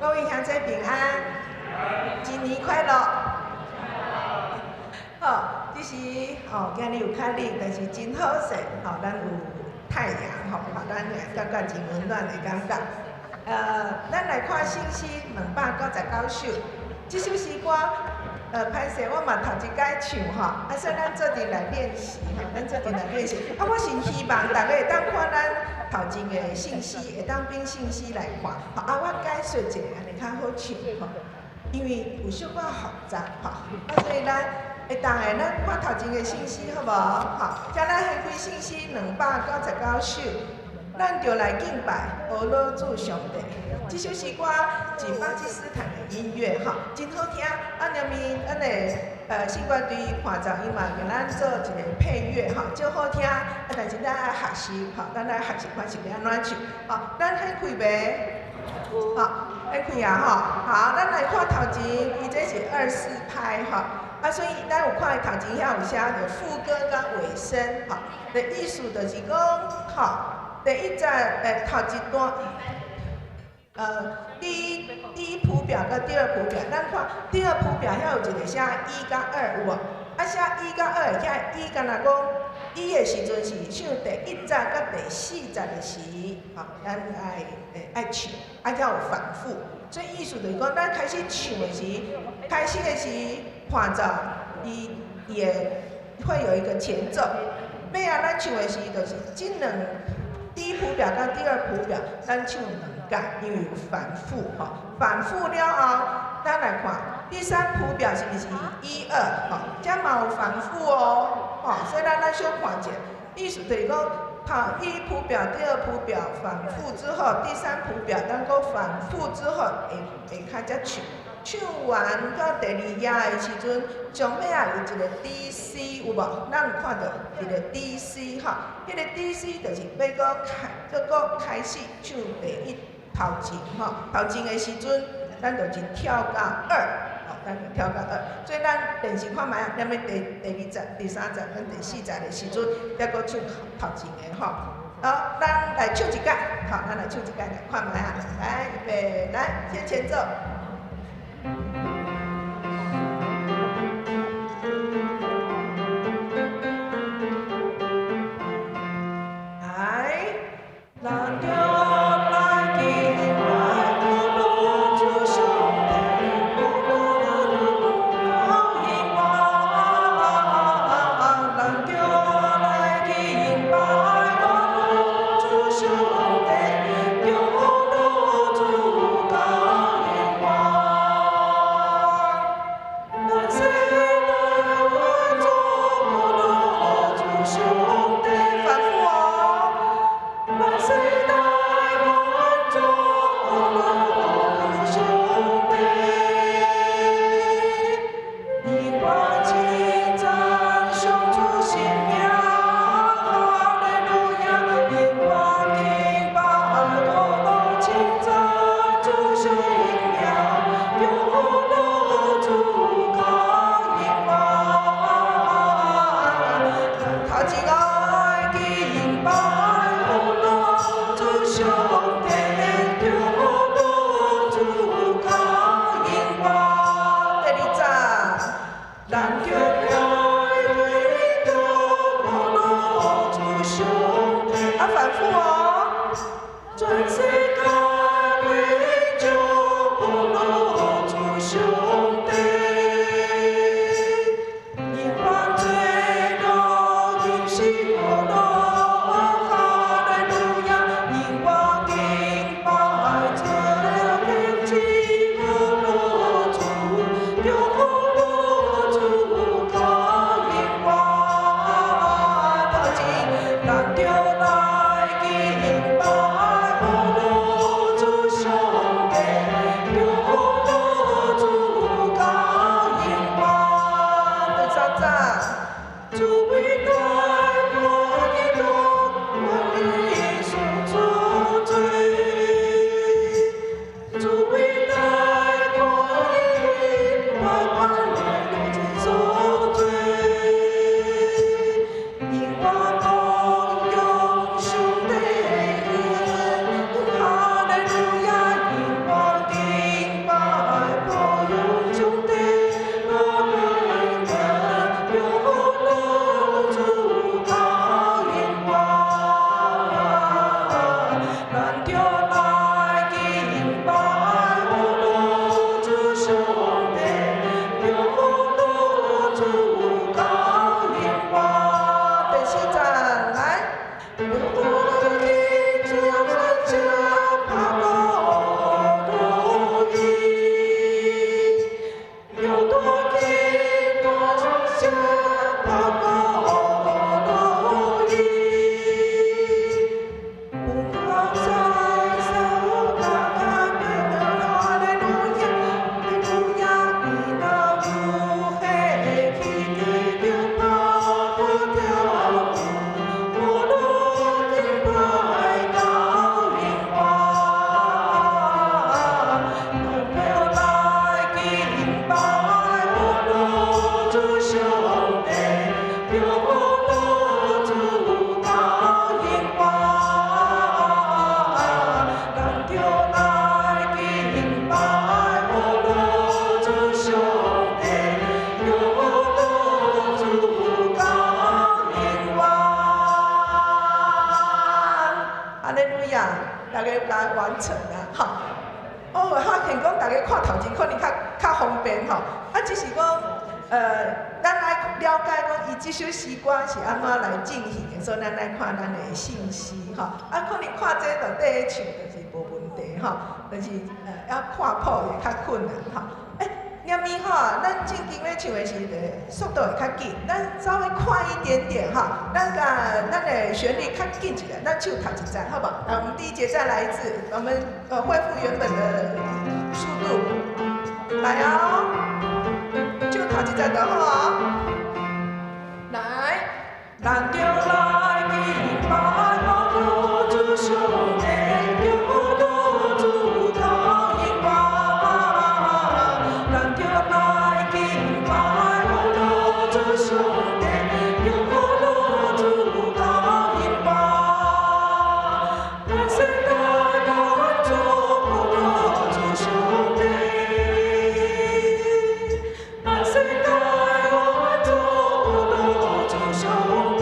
各位鄉親平安，新年快樂！好，這是吼，今日有較冷，但是真好勢，吼，咱有太陽，吼，咱會感覺真溫暖的感覺。咱來看聖詩299首，這首詩歌，歹勢，我嘛頭一擺唱吼，啊，所以咱做陣來練習吼，咱做陣來練習。啊，我是希望逐家會當看咱頭前的聖詩，會當憑聖詩來看。吼，啊，我解說一下，按呢較好唱吼，因為有小可複雜吼，啊，所以咱會當的，咱看頭前的聖詩好無？吼，請咱掀開聖詩299首，咱就來敬拜呵咾主上帝。這首詩歌是巴基斯坦的音樂，吼，真好聽。啊，連面咱的聖歌隊伴奏，伊嘛共咱做一個配樂，吼，足好聽。啊，但是咱愛學習，吼，咱愛學習看是欲按怎唱。好，咱掀開未？好，掀開啊，吼。好，咱來看頭前，伊這是24拍，吼。啊，所以咱有看頭前遐有寫著副歌佮尾聲，吼。的意思就是講，吼，第一節頭一段。第一譜表佮第二譜表，咱看第二譜表遐有一個寫一佮二有無？啊，寫一佮二，遐一敢若講一的時陣是唱第一節佮第四節的時，吼，咱愛愛唱，啊，才有反覆。所以意思就是講，咱開始唱的時，開始的時伴奏，伊也會有一個前奏。尾仔咱唱的時，就是這兩第一譜表佮第二譜表，咱唱兩擺，因為有反覆吼，反覆了後，咱來看第三譜表是毋是一二吼，這嘛有反覆哦，吼，所以咱來小看者，意思就是講，頭一譜表、第二譜表反覆之後，第三譜表咱閣反覆之後，會會較才唱，唱完到第二頁的時陣，上尾仔有一個 D C 有無？咱有看著一個 D C 吼，彼個 D C 就是欲閣開，閣開始唱第一頭前吼，頭前的時陣，咱就是跳到二，吼，咱就跳到二，所以咱練習看覓啊，踮咧第二節、第三節跟第四節的時陣，才閣唱頭前的吼。好，咱來唱一擺，好，咱來唱一擺來看覓啊，來，預備，來，先前奏。來，咱就來敬拜呵咾主上帝，呵咾主高榮華。咱就來敬拜呵咾主上帝，呵咾主高榮華。咱世代萬族呵咾主上帝，反覆哦。咱世代萬族呵咾主上帝，永遠稱讚上主聖名，哈利路亞！永遠敬拜呵咾稱讚主聖名，呵咾主高榮華。頭前愛敬拜呵咾主上帝，呵咾主高榮華。第二節，咱就來對呵咾主上帝，啊，反覆哦。全世界歸祝呵咾主上帝，永遠最樂是呵咾，哈利路亞！永遠敬拜尊榮之呵咾主，呵咾主高榮華。頭前，咱就來敬拜呵咾來完成啊，吼。我會發現講，逐家看頭前可能較較方便吼，啊，只是講，咱愛了解講，伊這首詩歌是按怎來進行的，所以咱愛看咱的信息吼。啊，可能看這就綴咧唱就是無問題吼，但是要看譜會較困難吼。欸，念咪吼，咱正經咧唱的時陣速度會較緊，咱稍微快一點點哈，咱共咱的旋律較緊一點，咱唱頭一節好無？來，我們第一節再來一次，我們恢復原本的速度，來哦，唱頭一節就好哦。來，咱著來敬拜我主上帝，求主高榮華。咱著來敬拜我主上帝，求主高榮華。咱世代來祝福主上帝，咱世代來祝福主上帝。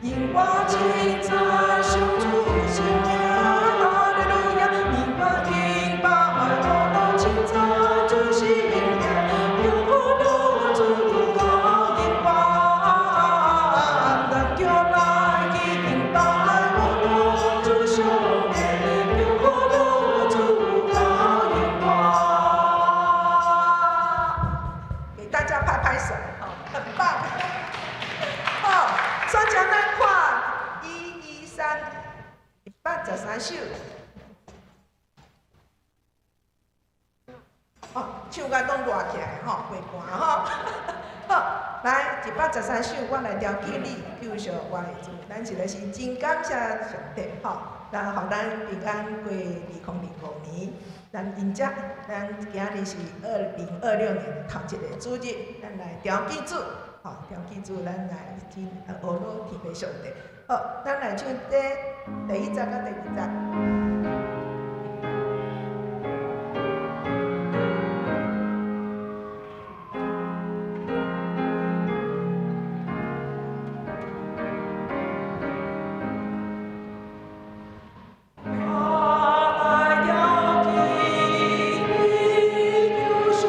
因我親知上主聖名，哈利路亞！因我敬拜我親知主聖名，求主高榮華。咱著來敬拜我主上帝，求主高榮華。給大家拍拍手，好，很棒。好，所以咱看113113首。哦，唱甲攏熱起來吼，袂寒吼。好，來113首，我來調敬你，救贖我的主。咱實在是真感謝上帝吼，咱予咱平安過2025年。咱因遮，咱今日是2026年頭一个主日，咱來調敬主，吼，調敬主，咱來真學老天父上帝。好，咱來唱這第一節佮第二節。我來調敬你，救贖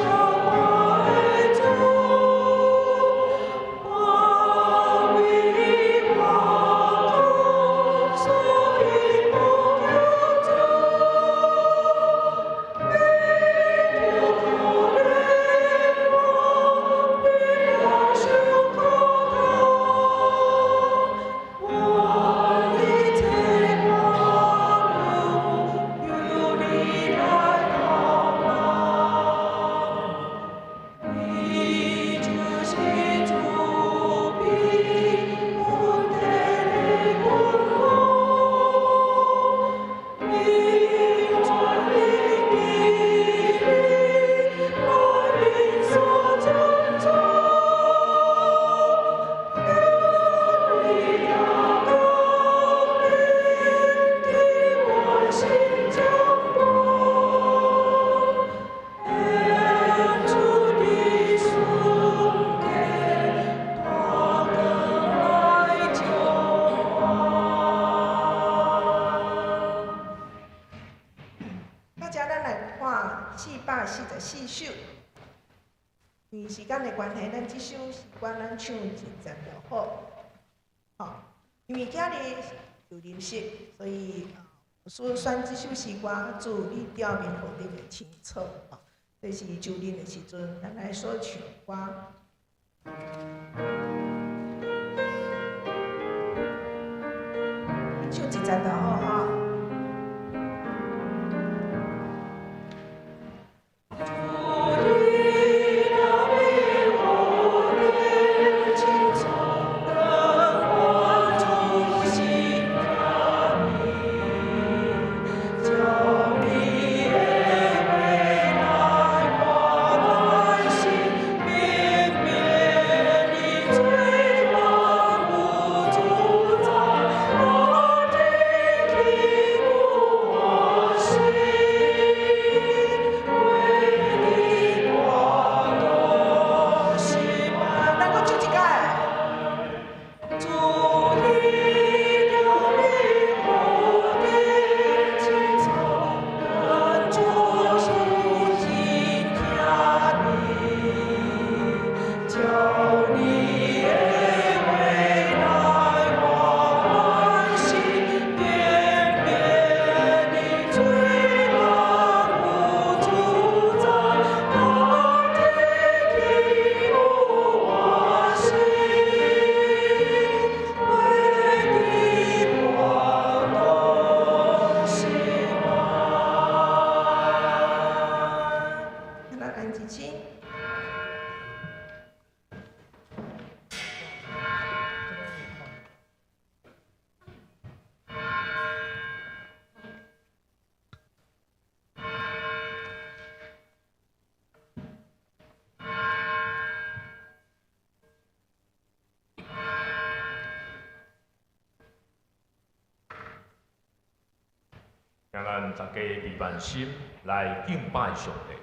我的主，我為我主所以不求主，免得可憐我，別來受苦痛，我一切過路有你來導航。你就是主庇阮的君王，你全力庇百民所尊重，你的高明的我心將光，恩主的瞬間，大光來照我。大家咱來看444首。因為時間的關係，咱這首詩歌咱唱一節就好。吼，因為今日就認識，所以所選這首詩歌，主你調面予你會清楚。吼，這是就任的時陣，咱來所唱歌。唱一節就好吼。主你調面予你清楚，等我主心駕臨，叫你的話來我內心，免免你罪萬物主宰，我的天。請咱大家閉慢心來敬拜上帝。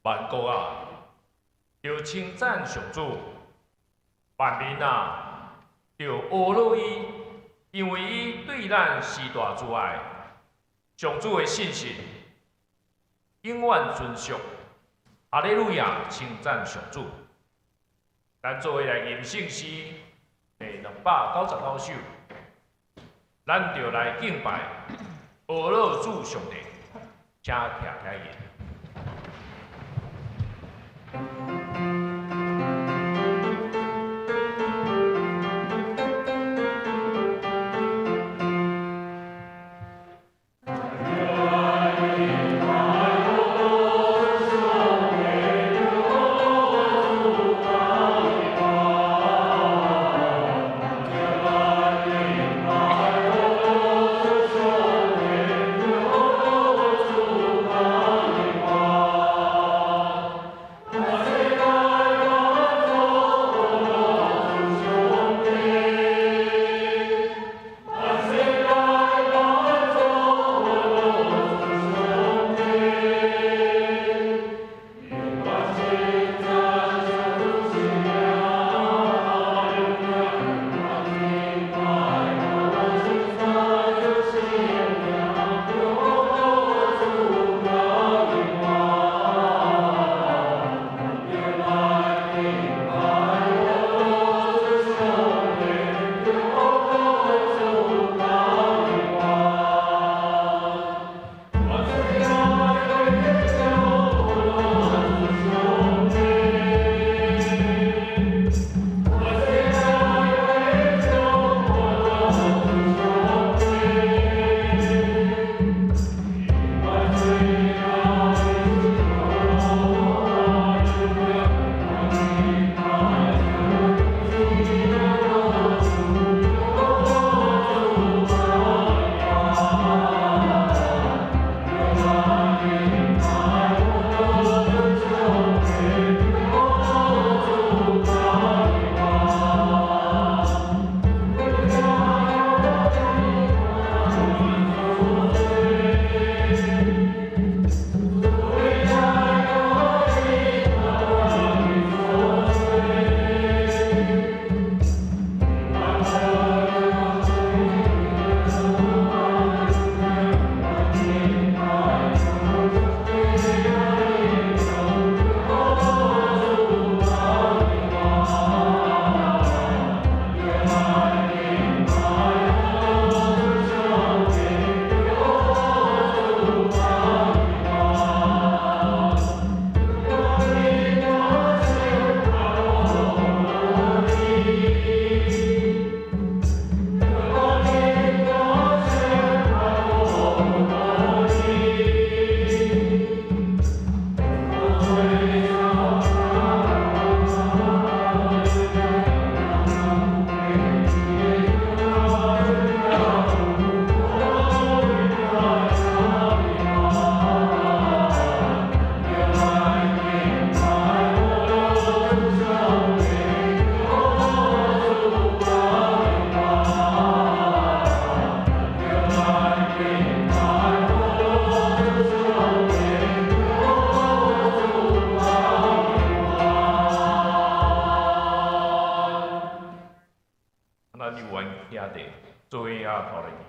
萬國啊，著稱讚上主；萬民啊，著呵咾伊，因為伊對咱施大慈愛。上主的信實永遠存續。哈利路亞，稱讚上主。咱做伙來吟聖詩第299首，咱就來敬拜呵咾主上帝，請徛起來。 Thank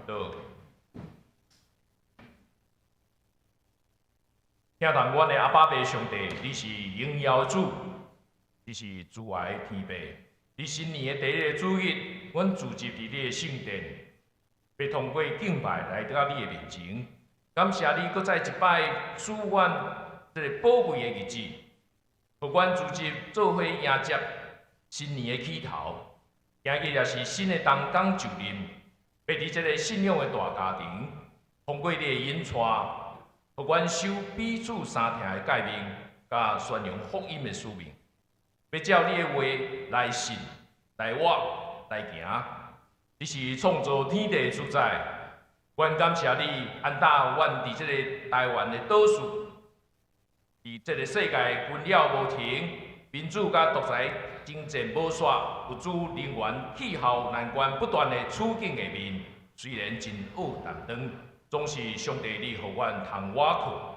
禱。疼疼阮的阿爸父上帝，你是榮耀的主，你是慈愛的天父。佇新年的第一个主日，阮聚集佇你的聖殿，欲通過敬拜來到你的面前，感謝你閣再一擺賜阮這个寶貴的日子，予阮聚集做伙迎接新年的起頭。今日也是新的冬工就任，欲佇這个信仰的大家庭，通過你的引帶，予阮守彼此相疼的誡命，佮宣揚福音的使命，欲照你的話來信、來活、來行。你是創造天地的主宰，阮感謝你安搭阮佇這个台灣的島嶼，佇這个世界紛擾無停，民主佮獨裁爭戰無煞，物資能源、氣候難關不斷的處境下面，雖然真惡難當，總是上帝你予阮通倚靠，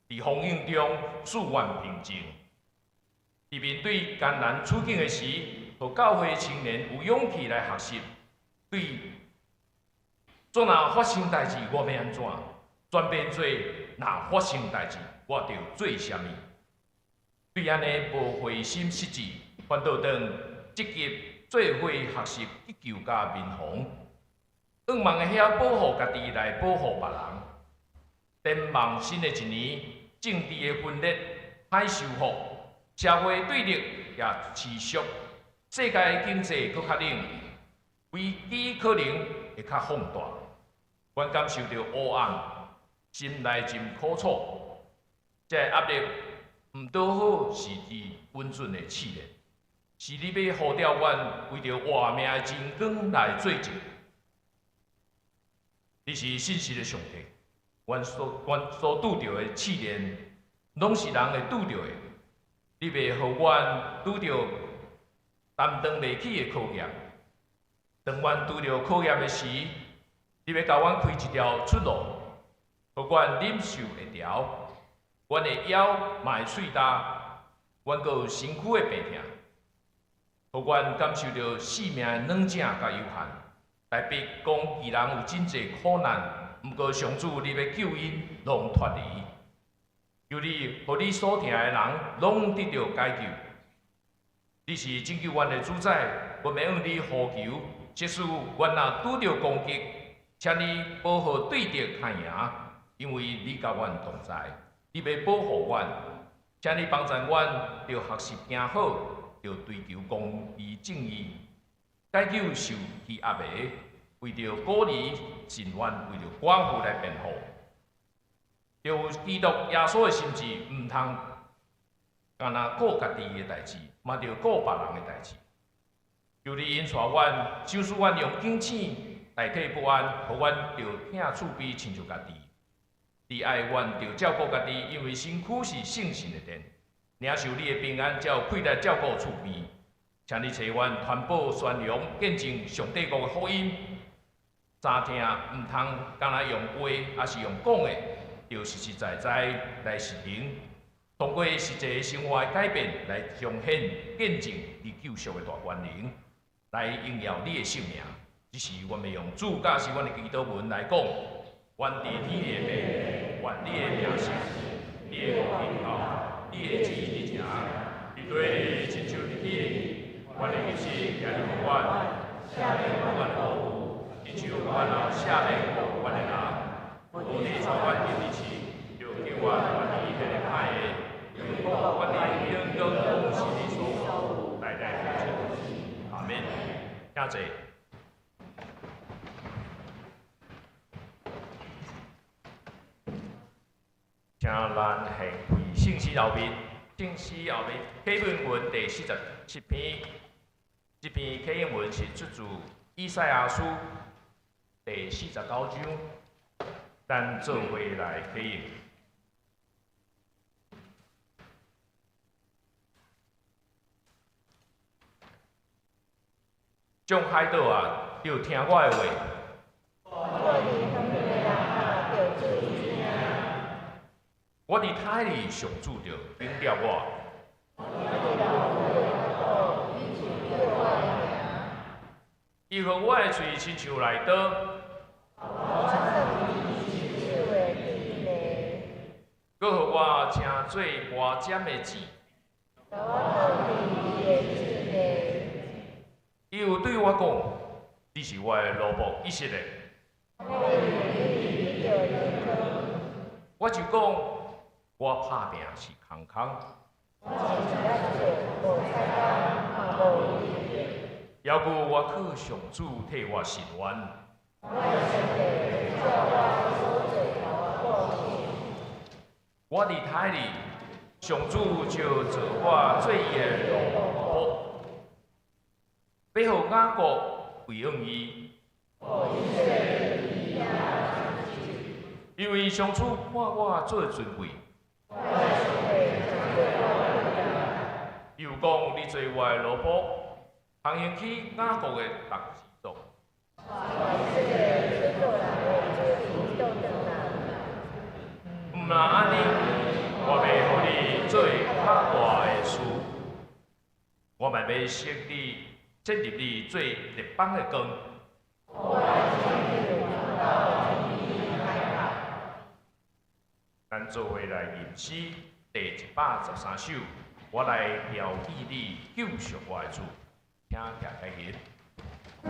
佇風雨中賜阮平靜。佇面對艱難處境的時，予教會青年有勇氣來學習。對，總若發生代誌，我欲按怎？轉變做若發生代誌，我著做啥物？對按呢無灰心失志，反倒轉積極做伙學習急救佮民防，向望會曉保護家己來保護別人。展望新的一年，政治的分裂歹修復，社會對立也持續，世界經濟閣較冷，危機可能會較放大。阮感受著黑暗，心內真苦楚。這个壓力毋拄好是佇穩準的試煉，是你欲呼召阮為著活命的真光來做證。你是信實的上帝，阮所拄著的試煉，攏是人會拄著的。你袂予阮拄著擔當袂起的考驗。當阮拄著考驗的時，你欲共阮開一條出路，予阮忍受會牢。阮的腰嘛會碎焦，阮閣有身軀的病痛，予阮感受著生命的軟正佮有限。特別講，義人有真濟苦難，毋過上主你欲救𪜶攏脫離。求你，予你所疼的人攏得著解救。你是拯救阮的主宰，阮欲向你呼求。即使阮若拄著攻擊，請你保護對敵較贏，因為你佮阮同在，你欲保護阮，請你幫助阮，著學習行好，著追求公義正義，解救受欺壓的，為著孤兒伸冤，為著寡婦來辯護。著有基督耶穌的心志，毋通干焦顧家己的代誌，嘛著顧別人的代誌。求你引帶阮，賞賜阮用警醒代替不安，予阮著疼厝邊親像家己。你愛阮，著照顧家己，因為身軀是聖神的殿。領受你的平安，才有氣力照顧厝邊。請你揣阮傳播宣揚見證上帝國的福音。三聽毋通干焦用話，抑是用講的，著實實在在來實行。通過實際生活的改變，來彰顯見證你救贖的大權能，來榮耀你的聖名。這是阮欲用主教示阮的祈禱文來講。願佇天的父，願你的名聖，你的國臨到，你的旨意執行，佇地親像佇天。願你日時行佇予阮，赦免阮的過誤，親像阮也赦免過阮的人。無你帶阮入去試，著救阮脫離彼个歹的。因為國、權力、榮耀攏是你所有，代代長存。阿們。請坐。請咱獻跪聖詩後面，聖詩後面啟應文第47篇，這篇啟應文是出自以賽亞書第49章，咱做伙來啟應。眾海島啊，著聽我的話。我佇胎裡，上主就警告我。伊予我的喙親像利刀。做磨尖的箭。共我倒佇伊的志地。伊又對我講：你是我的奴僕以色列。我會予你得著榮光。我就講，我拍拚是空空。我是一仔做無菜刀，嘛無力。猶閣我靠上主替我伸冤。我的上帝會照我所做共我報應。我佇胎裡，上主就造我做伊的奴僕，欲予雅各歸向伊。予以色列佇伊遐因為上主看我做尊貴。我的上帝誠做我偉大。又講，你做我的奴僕，通行去雅各的逐支族。帶以色列出落人的子民倒轉來。毋若按呢，我欲予你做較大的事，我嘛欲設你設立你做列邦的光。我的拯救臨到天海角。咱做伙來吟詩第113首，我來標記你救贖我的主，請徛開言。我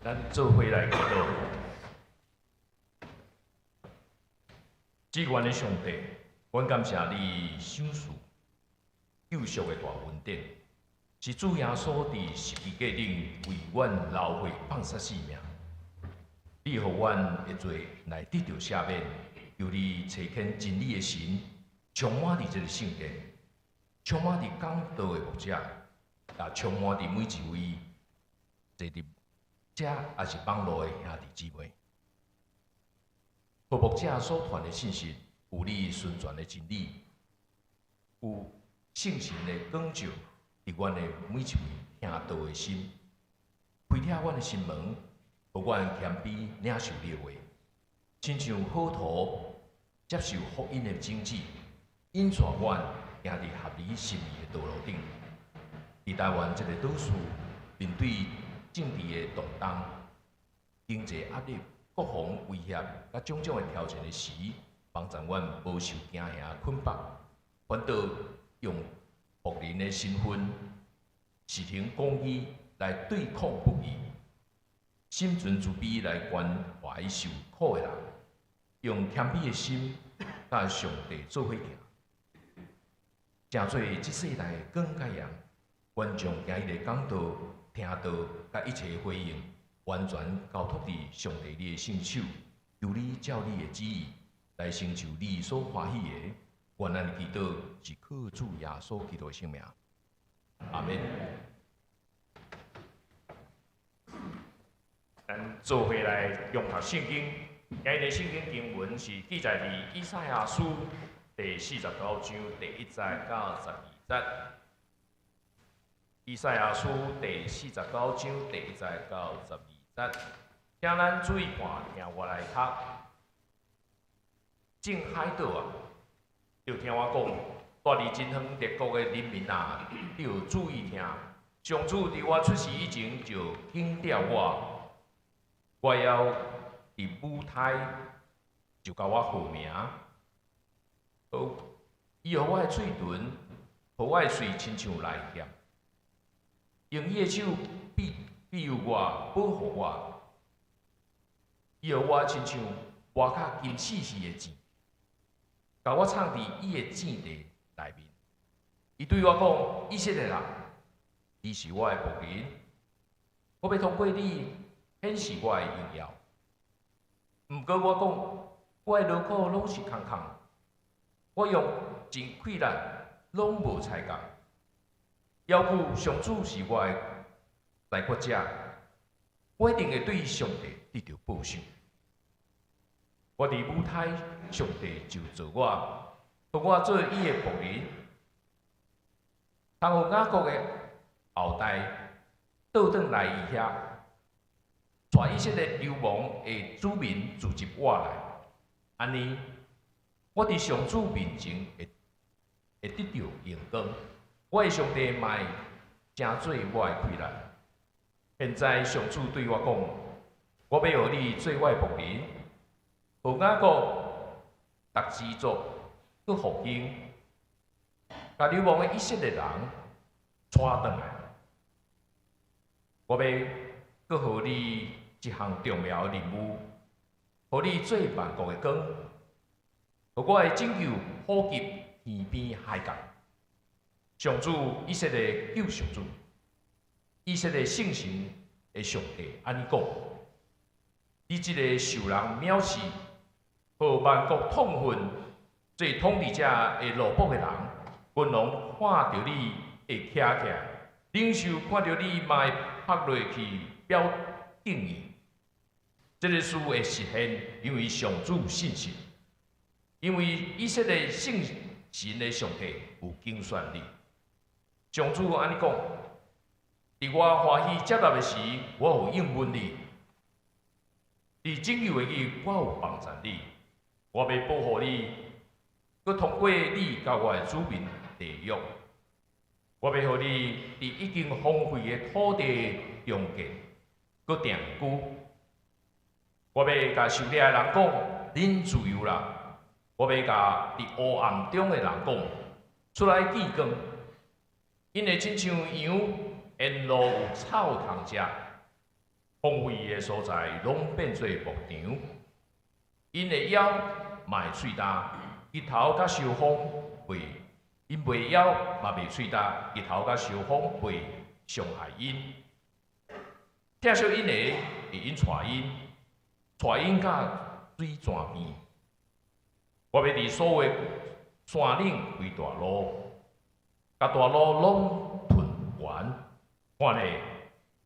咱做伙來祈禱。至懸的上帝，阮感謝你賞賜救贖的大恩典，是主耶穌佇十字架頂為阮流血放捨性命。你予阮的罪來得著赦免，求你差遣真理的神，充滿佇這个聖殿，充滿佇講道的牧者，也充滿佇每一位坐佇遮抑是網路的兄弟姊妹。予牧者所傳的信息，有你純全的真理，有聖神的光照，佇阮的每一位聽道的心，開啟阮的心門，予阮謙卑領受你的話，親像好土接受福音的種子，引帶阮行佇合你心意的道路頂。佇台灣這个島嶼，面對政治的動盪、經濟壓力、國防威脅佮種種的挑戰的時，幫助阮無受驚嚇捆綁，反倒用僕人的身份，實行公義來對抗不義，心存慈悲來關懷受苦的人，用謙卑的心佮上帝做伙行，成做這世代的光佮鹽，願將今日的講道、聽道佮一切回應，完全交託佇上帝你的聖手，求你照你的旨意來成就你所歡喜的。願咱的祈禱是靠主耶穌基督的聖名，阿們。咱做伙來誦讀聖經，今日的聖經經文是記載佇以賽亞書第49章第1節到12節。以賽亞書第49章第1節到12節，請咱注意看，聽我來讀。眾海島啊，著聽我講，蹛佇真遠列國的人民啊，著注意聽。上主佇我出世以前就揀調我，我猶佇母胎就共我號名。好，伊予我的喙唇，予我的喙親像利劍，用伊的手庇佑我，保護我。伊予我親像外口金細細的箭，共我藏佇伊的箭袋內面。伊對我講：以色列啊，你是我的僕人，我欲通過你顯示我的榮耀。毋過我講，我的勞苦攏是空空，我用盡氣力攏無彩工。猶舊上主是我的裁決者，我一定會對上帝得著報賞。我佇母胎，上帝就造我，予我做伊的僕人，通予雅各的後代倒轉來伊遐，帶以色列流亡的子民聚集我來。按呢，我佇上主面前會得著榮光，我的上帝嘛會成做我的氣力。現在上主對我講：我欲予你做我的僕人，予雅各逐支族閣復興，共流亡的以色列人帶轉來。我欲閣予你一項重要的任務，予你做萬國的光，予我的拯救普及天邊海角。上主以色列救贖主，以色列聖神的上帝按呢講：你這个受人藐視、予萬國痛恨、做統治者的奴僕的人，君王看著你會徛起來，領袖看著你嘛會拍落去表敬意。這个事會實現，因為上主信實，因為以色列聖神的上帝有揀選你。上主按呢講：佇我歡喜接納的時，我有應允你；佇拯救的日，我有幫助你。我欲保護你，閣通過你佮我的子民立約。我欲予你佇已經荒廢的土地重建，閣定居。我欲共受掠的人講，恁自由啦！我欲共佇黑暗中的人講，出來見光。𪜶會親像羊沿路有草通食，荒废的所在攏變做牧場。𪜶的腰嘛會喙焦，日頭佮受風袂，𪜶袂枵嘛袂喙焦，日頭佮受風袂傷害𪜶。疼惜𪜶的會用帶𪜶，帶𪜶到水泉邊。我欲佇所有山嶺開大路，共大路攏吞完。看咧，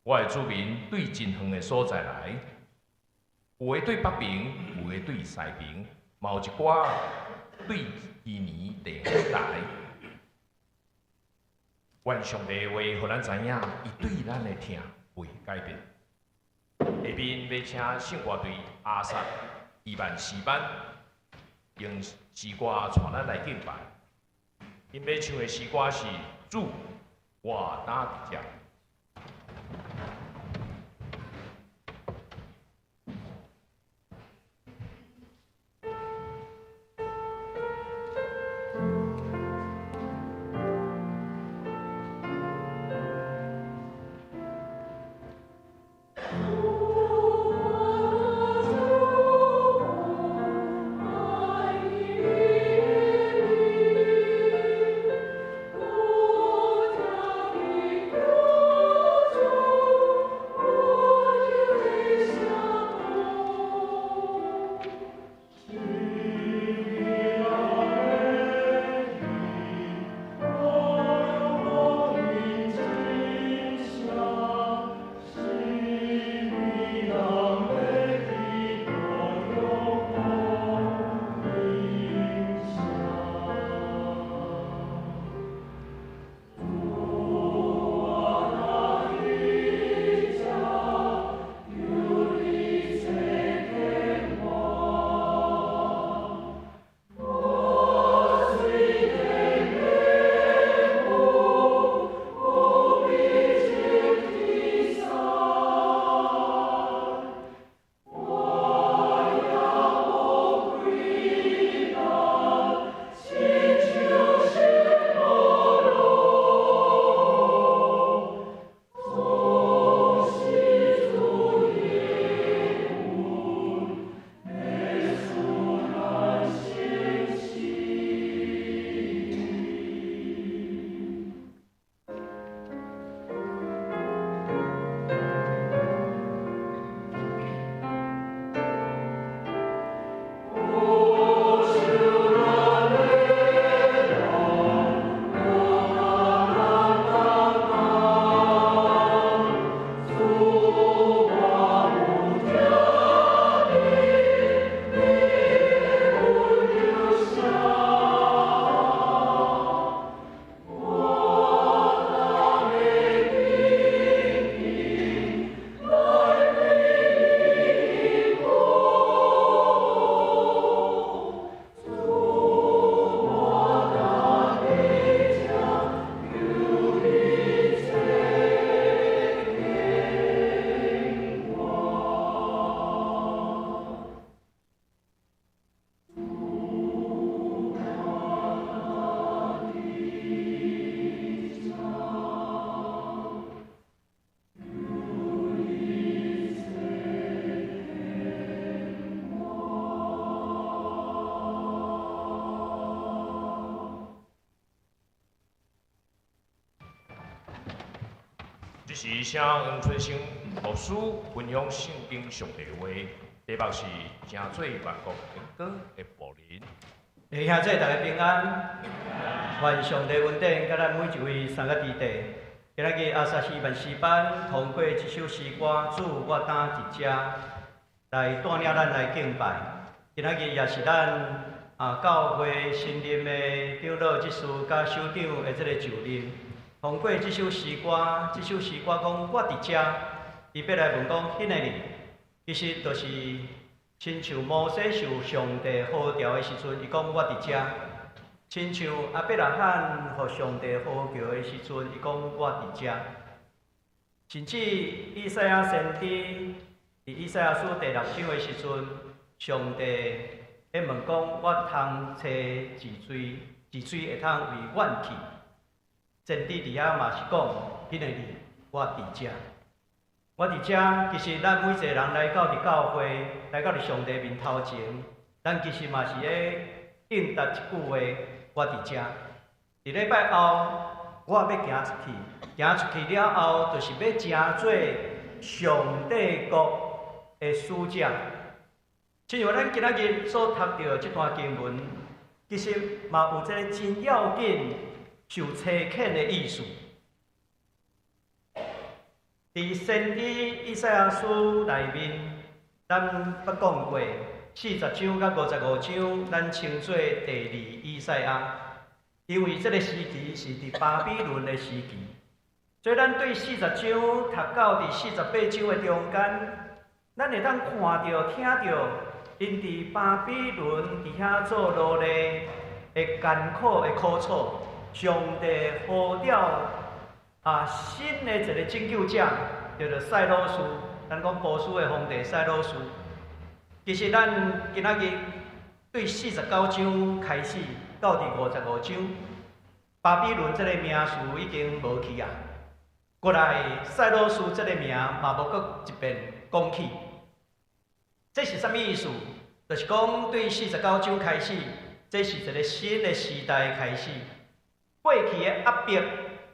我的子民對真遠的所在來，有的對北爿，有的對西爿，嘛有一寡對基尼地海來。願上帝的話，予咱知影，伊對咱的疼袂改變。下面欲請聖歌隊亞薩伊萬詩班用詩歌帶咱來敬拜。𪜶欲唱的詩歌是《主，我當佇遮》。這是請黃春生牧師分享聖經上帝話，題目是成做萬國的光的僕人。弟兄姊妹大家平安，願上帝恩典，佮咱每一位三個弟弟。今仔日亞薩詩萬詩班通過這首詩歌《主，我當佇遮》來帶領咱來敬拜。今仔日也是咱教會新任的長老執事佮首長的這个就任。通過這首詩歌，這首詩歌講我佇遮，伊欲來問講彼个人，其實就是親像摩西受上帝呼召的時陣，伊講我佇遮；親像亞伯拉罕予上帝呼叫的時陣，伊講我佇遮。甚至以賽亞先知佇以賽亞書第六章的時陣，上帝咧問講我通揣一錐，一錐會通為阮去。先知佇遐嘛是講，彼个人我佇遮。我佇遮，其實咱每一個人來到佇教會，來到佇上帝面頭前，咱其實嘛是咧應答一句話：我佇遮。佇禮拜後，我欲行出去，行出去了後，就是欲成做上帝國的使者。親像咱今仔日所讀著這段經文，其實嘛有這个真要緊受差遣的意思。佇先知以賽亞書內面，咱捌講過四十章佮55章，咱稱做第二以賽亞，因為這个時期是佇巴比倫的時期，所以咱對四十章讀到佇48章的中間，咱會當看著、聽著，𪜶佇巴比倫佇遐做奴隸的艱苦的苦楚，上帝呼召啊新的一个拯救者，叫做賽魯斯。咱講波斯的皇帝賽魯斯。其實咱今仔日對49章開始到佇55章，巴比倫這个名詞已經無去啊。過來賽魯斯這个名嘛無閣一遍講起。這是啥物意思？就是講對49章開始，這是一个新的時代開始。過去的壓迫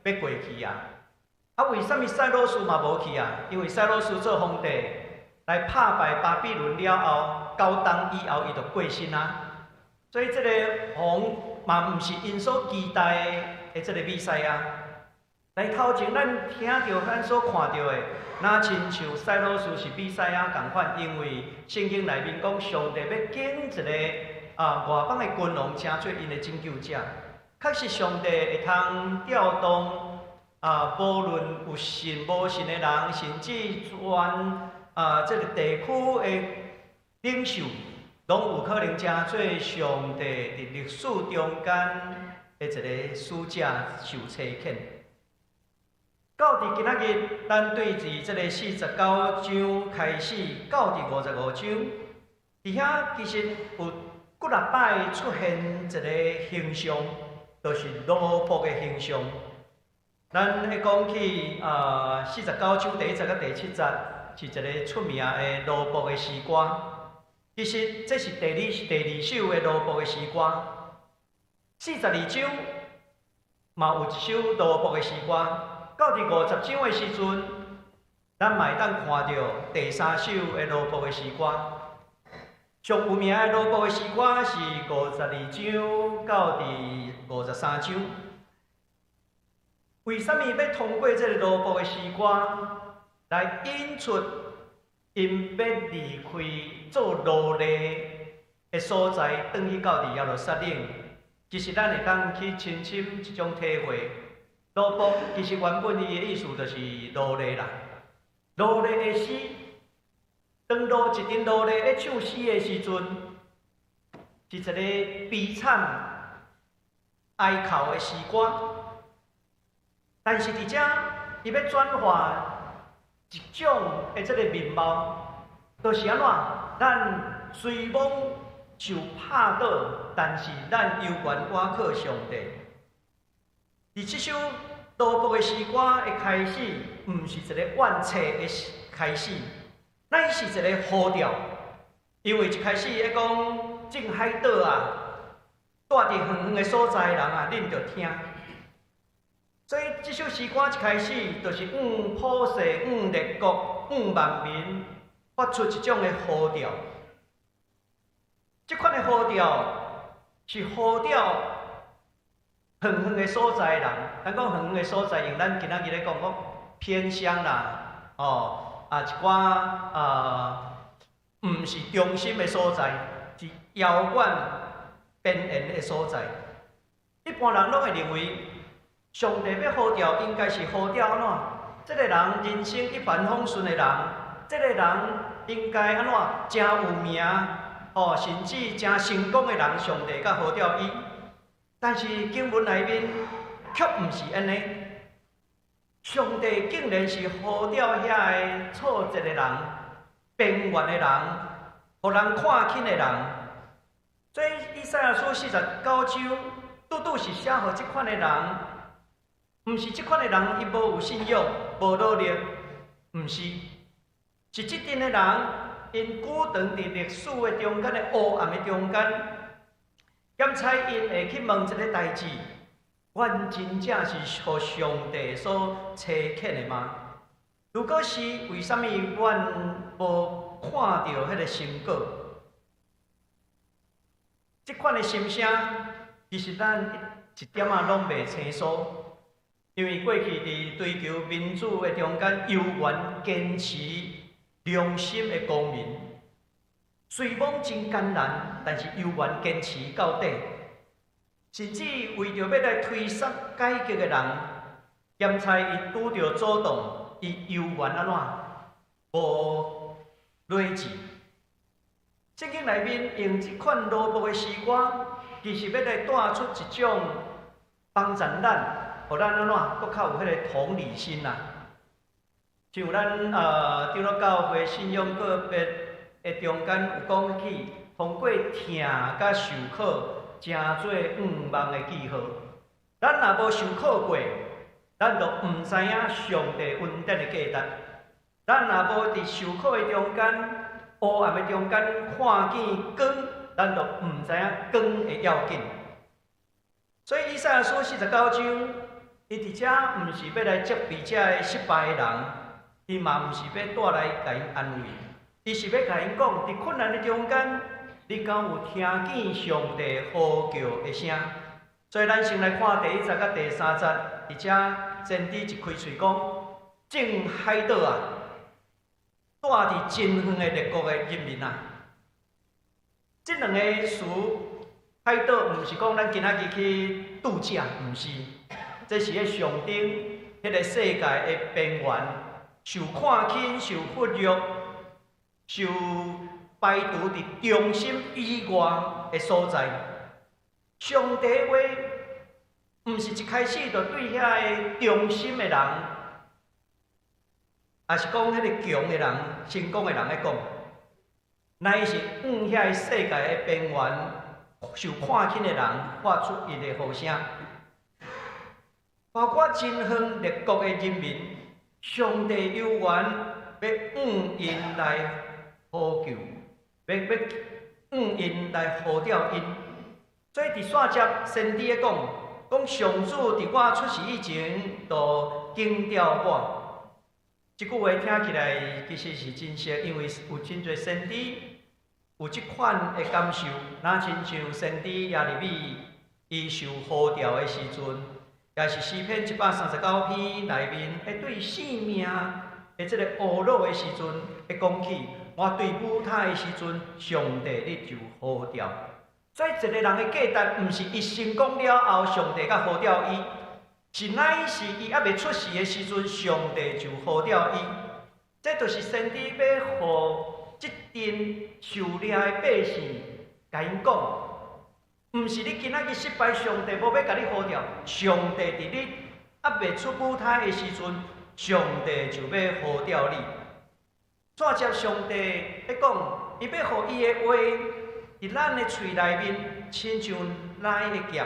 欲過去啊！啊，為啥物賽魯斯嘛無去啊？因為賽魯斯做皇帝來拍敗巴比倫了後，9冬以後伊就過身啊。所以這个王嘛毋是𪜶所期待的這个彌賽亞。來頭前咱聽著咱所看著的，若親像賽魯斯是彌賽亞仝款，因為聖經內面講上帝欲揀一个啊外邦的君王，成做𪜶的拯救者。確實上帝會通調動啊，無論有信無信的人，甚至全啊這个地區的領袖，攏有可能成做上帝佇歷史中間的一个使者受差遣。到佇今仔日，咱對佇這个四十九章開始，到佇55章，佇遐其實有幾若擺出現一个形象，就是奴僕的形象。咱會講起啊，四十九章第一節佮第七節是一个出名的奴僕的詩歌。其實這是第二首的奴僕的詩歌。42章嘛有一首奴僕的詩歌。到佇50章的時陣，咱嘛會當看著第三首的奴僕的詩歌。上有名的奴僕的詩歌是52章到佇53章。為啥物欲通過這个奴僕的詩歌來引出𪜶欲離開做奴隸的所在，轉去到佇耶路撒冷？其實咱會當去深深一種體會。奴僕其實原本伊的意思就是奴隸啦，奴隸的詩，當一陣奴隸咧唱詩的時陣，是一个悲慘哀哭的詩歌。但是佇遮，伊欲轉化一種的這个面貌，就是按怎？咱雖罔受拍倒，但是咱猶原倚靠上帝。佇這首奴僕的詩歌的開始，毋是一个怨嗟的開始，乃是一个呼召。因為一開始伊講眾海島啊，住佇遠遠的所在的人啊，恁著聽。所以這首詩歌一開始就是向普世、向列國、向萬民發出一種的呼召。這款的呼召是呼召遠遠的所在的人。咱講遠遠的所在，用咱今仔日咧講講偏鄉啦，哦，啊一寡啊，毋是中心的所在，是遙遠邊緣的所在。一般人攏會認為，上帝欲呼召，應該是呼召按怎？這个人人生一帆風順的人，這个人應該按怎？誠有名，哦，甚至誠成功的人，上帝才呼召伊。但是經文內面卻毋是按呢，上帝竟然是呼召遐个挫折的人、邊緣的人、予人看輕的人。所以以賽亞書四十九章，拄拄是寫予這款的人，毋是這款的人，伊無有信仰、無努力，毋是。是這陣的人，𪜶久長佇歷史的中間的黑暗的中間，檢采𪜶會去問一個代誌：阮真正是予上帝所差遣的嗎？如果是，為啥物阮無看著彼個成果？這款的心聲，其實咱一點仔攏袂生疏，因為過去佇追求民主的中間，猶原堅持良心的公民，雖罔真艱難，但是猶原堅持到底，甚至為著欲來推捒改革的人，檢采伊拄著阻擋，伊猶原按怎無理智。聖經內面用這款蘿蔔的詩歌，其實欲來帶出一種幫助咱，予咱按怎閣較有彼个同理心啊。像咱長老教會信仰個別的中間有講起，通過疼佮受苦，成做向望的記號。咱若無受苦過，咱就毋知影上帝恩典的價值。咱若無佇受苦的中間，黑暗的中間看見光，咱就毋知影光的要緊。所以以賽亞書49章，伊佇遮毋是欲來責備這个失敗的人，伊嘛毋是欲帶來共𪜶安慰，伊是欲共𪜶講，佇困難的中間，你敢有聽見上帝呼叫的聲？所以咱先來看第一節佮第三節，佇遮先知一開喙講：眾海島啊，蹛佇真遠的列國的人民啊，這兩個詞，海島毋是講咱今仔日去度假，毋是，這是咧象徵彼个世界的邊緣，受看輕、受忽略、受排除佇中心以外的所在。上帝話毋是一開始就對遐个中心的人，抑是講彼个強的人、成功的人咧講，乃是向遐个世界的邊緣受看輕的人發出伊的呼聲。包括真遠列國的人民，上帝猶原欲向𪜶來呼救，欲向𪜶來呼召𪜶。所以佇煞節先知咧講，講上主佇我出世以前就揀召我。這句話聽起來其實是真實，因為有真濟先知有這款的感受，若親像先知耶利米伊受呼召的時陣，也是詩篇139篇內面，彼對性命的這个懊惱的時陣，會講起我對母胎的時陣，上帝你就呼召。所以一个人的價值，毋是伊成功了後，上帝才呼召伊，是乃是伊猶未出世的時陣，上帝就呼召伊。這就是先知欲予這陣受掠的百姓，共𪜶講，毋是你今仔日失敗，上帝無欲共你呼召，上帝佇你猶未出母胎的時陣，上帝就欲呼召你。煞接上帝咧講，伊欲予伊的話佇咱的喙內面，親像利的劍。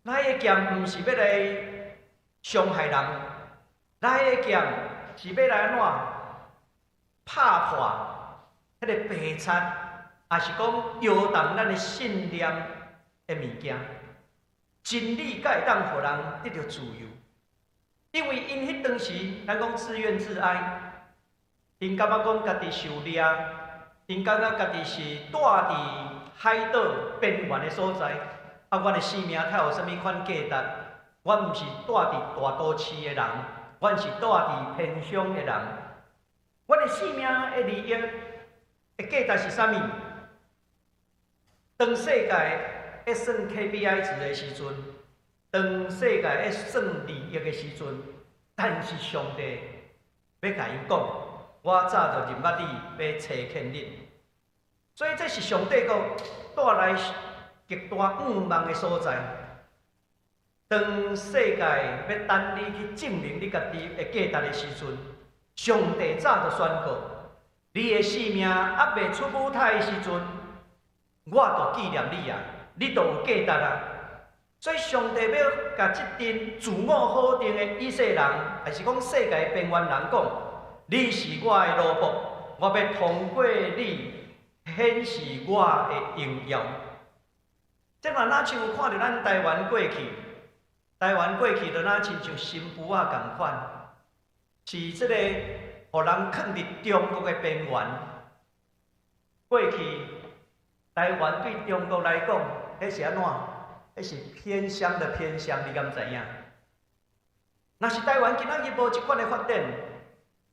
利的劍毋是欲來傷害人，利的劍是欲來按怎拍破彼个白賊，抑是講搖動咱的信念的物件。真理才會當予人得著自由，因為𪜶彼當時，咱講自怨自哀，𪜶感覺講家己受掠，𪜶感覺家己是蹛佇海島邊緣的所在，啊，阮的性命才有啥物款價值？阮毋是蹛佇大都市的人，阮是蹛佇偏鄉的人。阮的性命的利益的價值是啥物？當世界咧算 KPI 值的時陣，當世界咧算利益的時陣，但是上帝欲共𪜶講，我早就認捌你，欲差遣你。所以這是上帝閣帶來極大向望的所在。當世界欲等你去證明你家己的價值的時陣，上帝早就宣告，你的性命猶未出母胎的時陣，我就紀念你啊，你就有價值啊。所以上帝欲共這陣自我否定的以色列人，抑是講世界邊緣人講，你是我的奴僕，我欲通過你顯示我的榮耀。這嘛若像看著咱台灣過去，台灣過去就若親像新婦仔仝款，是這個予人囥佇中國的邊緣。過去台灣對中國來講，彼是按怎？彼是偏鄉的偏鄉，你敢知影？若是台灣今仔日無這款的發展，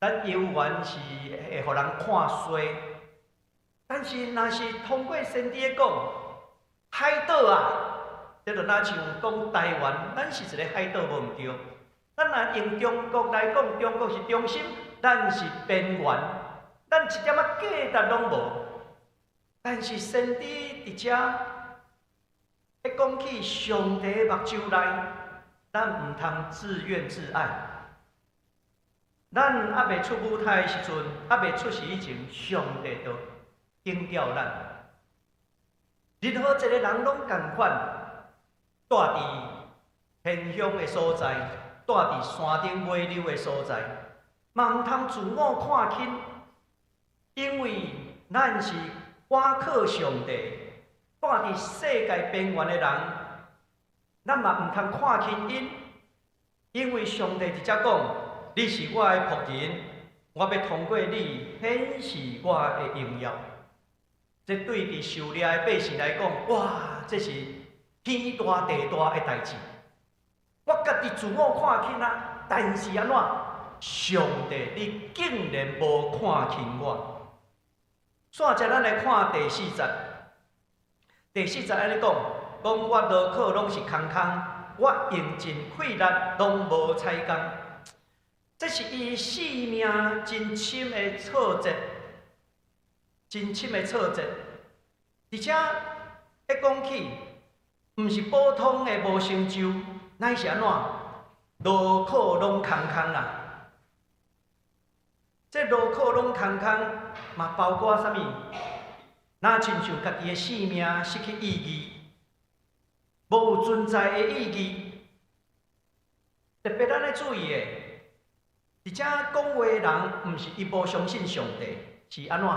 咱猶原是會予人看衰。但是若是通過先知的講，海島啊，這就若像講台灣，咱是一个海島無毋對。咱若用中國來講，中國是中心，咱是邊緣，咱一點仔價值攏無。但是先知佇遮，一講起上帝的目睭內，咱毋通自怨自艾。咱猶未出母胎的時陣，猶未出世以前，上帝就揀著咱。任何一个人攏仝款，蹛佇偏鄉的所在，蹛佇山頂尾溜的所在，嘛毋通自我看輕，因為咱是倚靠上帝，蹛佇世界邊緣的人，咱嘛毋通看輕𪜶，因為上帝佇遮講：你是我的僕人，我欲通過你顯示我的榮耀。這對佇受掠的百姓來講，哇！這是天大地大的代誌。我家己自我看輕啊，但是按怎？上帝，你竟然無看輕我。煞才咱來看第四節，第四節按呢講，講我勞苦攏是空空，我用盡氣力攏無彩工。這是伊性命真深的挫折，真深的挫折。而且一講起，毋是普通的無成就，乃是按怎？勞苦攏空空啊！這勞苦攏空空，嘛包括啥物？若親像家己的性命失去意義，無存在的意義。特別咱愛注意的，佇遮講話的人，毋是伊無相信上帝，是按怎？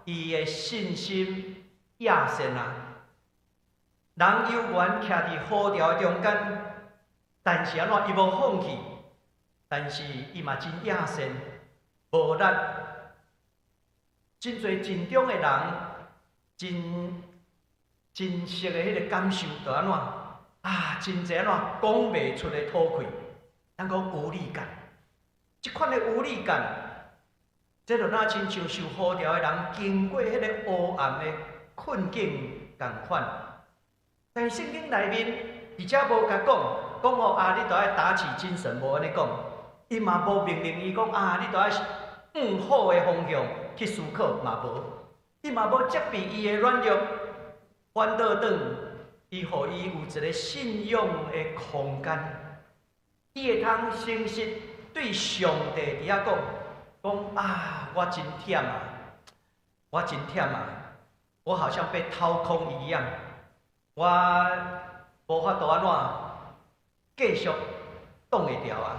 伊的信心野鉎啊！人猶原徛佇呼召的中間，但是按怎？伊無放棄，但是伊嘛真野鉎，無力。真濟陣中的人，真真實的彼个感受，就按怎？啊，真濟按怎講袂出的土氣，咱講無力感。這款的無力感，這就若親像受呼召的人經過彼個黑暗的困境仝款。但是聖經內面，佇遮無共講，講哦啊，你著愛打起精神，無按呢講。伊嘛無命令伊講啊，你著愛向好的方向去思考，嘛無。伊嘛無責備伊的軟弱，反倒轉，伊予伊有一个信仰的空間，伊會通誠實對上帝佇遐講，講啊，我真忝啊，我真忝啊，我好像被掏空一樣，我無法度按怎繼續擋會牢啊！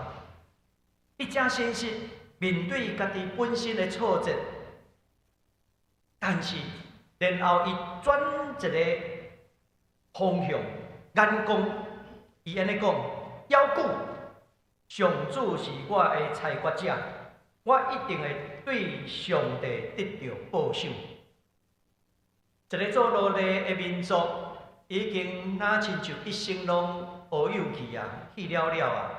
伊誠誠實面對家己本身的挫折，但是然後伊轉一个方向，眼光，伊按呢講，猶久，上主是我的裁決者，我一定會對上帝得著報賞。一个做奴隸的民族，已經若親像一生攏烏有去啊，去了了啊。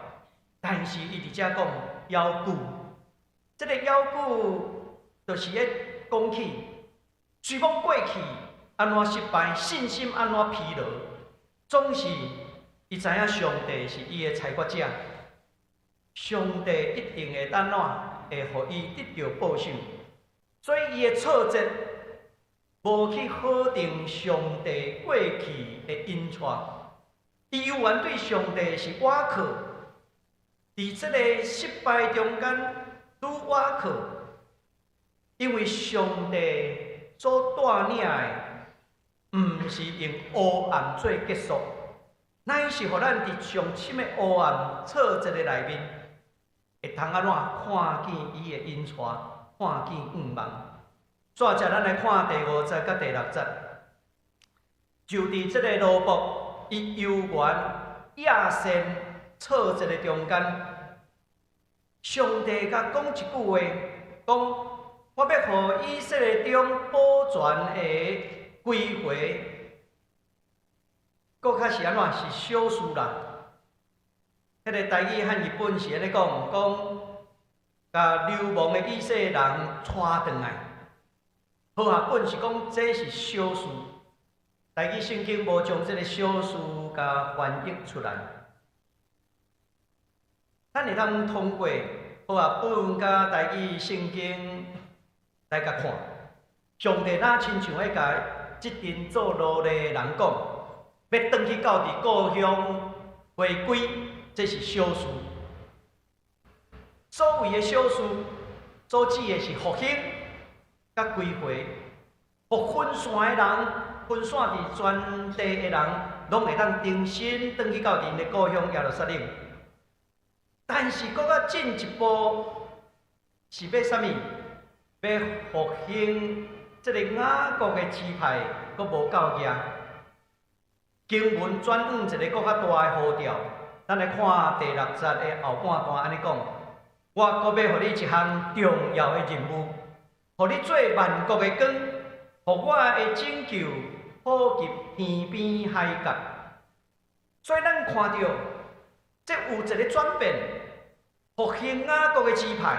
但是伊佇遮講猶久，這个猶久就是咧講起，雖講過去按怎失敗，信心按怎疲勞，總是伊知影上帝是伊的裁決者，上帝一定會按怎會予伊得著報賞，所以伊的挫折無去否定上帝過去的引帶，伊猶原對上帝是倚靠，佇這个失敗中間愈倚靠，因為上帝所帶領的，毋是用黑暗做結束，乃是予咱佇上深的黑暗挫折的內面，會通按怎看見伊的引帶，看見向望。煞接咱來看第五節佮第六節，就佇這个奴僕伊猶原亞善挫折的中間，上帝共講一句話，講我欲予以色列中保全的歸回，閣較是按怎？是小事啦。彼个台語漢譯本是按呢講，講共流亡的以色列人帶轉來。和合本是講這是小事，台語聖經無將這个小事共翻譯出來。咱會當通過和合本佮台語聖經來共看，上帝若親像咧共這陣做奴隸的人講，欲轉去到佇故鄉回歸，這是小事。所謂的小事，所指的是復興佮歸回，予分散的人，分散佇全地的人，攏會當重新轉去到𪜶的故鄉耶路撒冷。但是，閣較進一步是欲啥物？欲復興這个雅各的支派，閣無夠額。經文轉往一个閣較大的呼召，咱來看第六節的後半段，按呢講：我閣欲予你一項重要的任務，予你做萬國的光，予我的拯救普及天邊海角。所以咱看著，這有一个轉變，復興雅各的支派，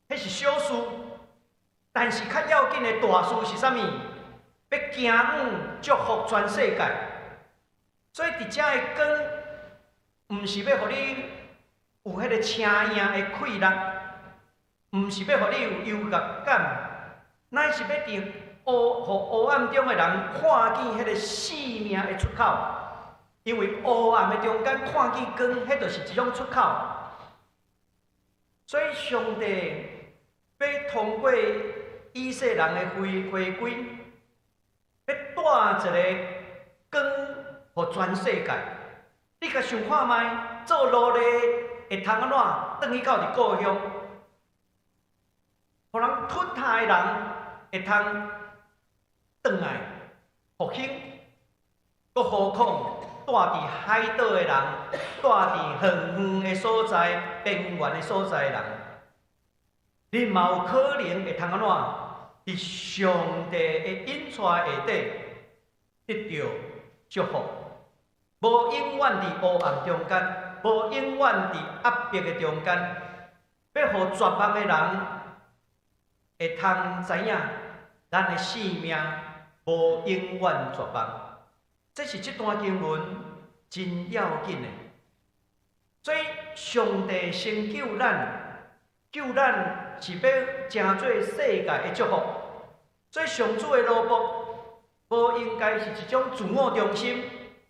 彼是小事，但是較要緊的大事是啥物？欲行往祝福全世界。所以佇遮的光，毋是欲予你有彼个車影的氣力，毋是欲予你有優越感，乃是欲佇烏予黑暗中的人看見彼个生命的出口。因為黑暗的中間看見光，彼就是一種出口。所以上帝欲通過以色列人的回歸，欲帶一个光予全世界。你共想看覓，做奴隸會通按怎轉去到佇故鄉？予人吞殺的人會通轉來復興，閣何況蹛佇海島的人，蹛佇遠遠的所在、邊緣的所在的人，恁嘛有可能會通按怎？佇上帝的引帶下底得著祝福，無永遠佇黑暗中間，無永遠佇壓迫的中間，欲予絕望的人會通知影，咱的生命無永遠絕望。這是這段經文真要緊的。所以上帝先救咱，救咱是欲成做世界的祝福。所以上主的奴僕，無應該是一種自我中心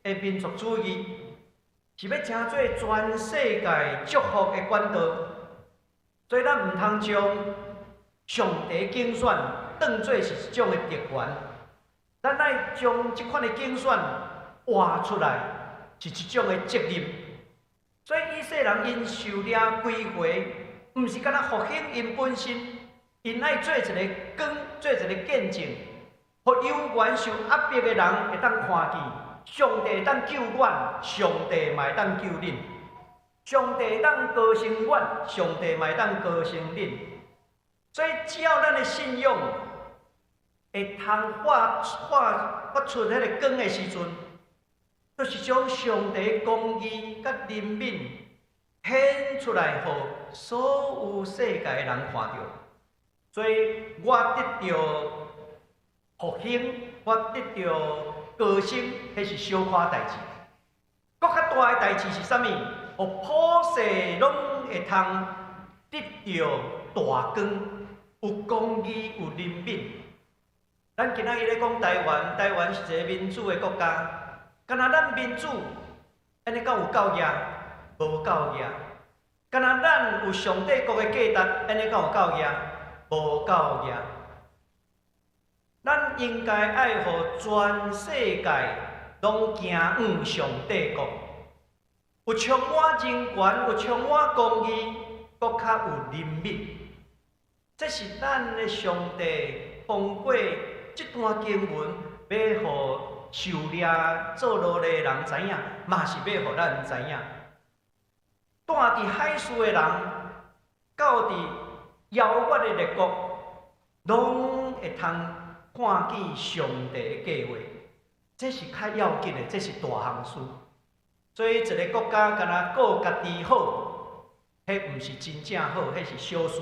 的民族主義，是欲成做全世界祝福的管道。所以咱毋通將上帝揀選當做是一種的特權，咱愛將這款的揀選活出來，是一種的責任。所以以色列人𪜶受掠歸回，毋是干焦復興𪜶本身，𪜶愛做一个光，做一个見證，予猶原受壓迫的人會當看見，上帝會當救阮，上帝嘛會當救恁。上帝會當高升阮，上帝嘛會當高升恁。所以只要咱的信仰會通發出彼个光的時陣，就是將上帝公義佮憐憫顯出來，予所有世界的人看著。所以我得著復興，我得著高升，彼是小可代誌。閣較大的代誌是啥物？予普世攏會通得著大光，有公義，有憐憫。咱今仔日咧講台灣，台灣是一个民主的國家，敢若咱民主，按呢敢有夠額？無夠額。敢若咱有上帝國的價值，按呢敢有夠額？無夠額。咱應該愛予全世界攏行往上帝國，有充滿人權，有充滿公義。閣較有憐憫。這是咱的上帝通過這段經文，欲予受掠做奴隸的人知影，嘛是欲予咱知影。住佇海事的人，到佇遙遠的列國，攏會通看見上帝的計劃。這是較要緊的，這是大項事。所以，一个國家干焦顧家己好，彼毋是真正好，彼是小事。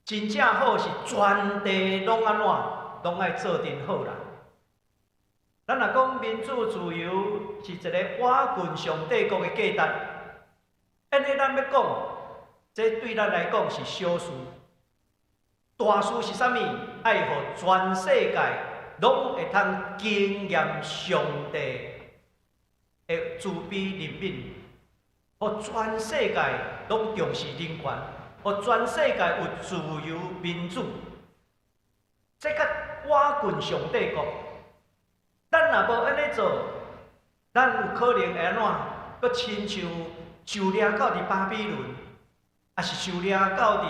真正好是全地攏按怎，攏愛做陣好啦。咱若講民主自由是一个倚近上帝國的價值，按呢咱欲講，這對咱來講是小事。大事是啥物？愛予全世界攏會通經驗上帝的慈悲憐憫，予全世界攏重視人權，予全世界有自由民主，這較倚近上帝國。咱若無按呢做，咱有可能會按怎？閣親像受掠到佇巴比倫，抑是受掠到佇，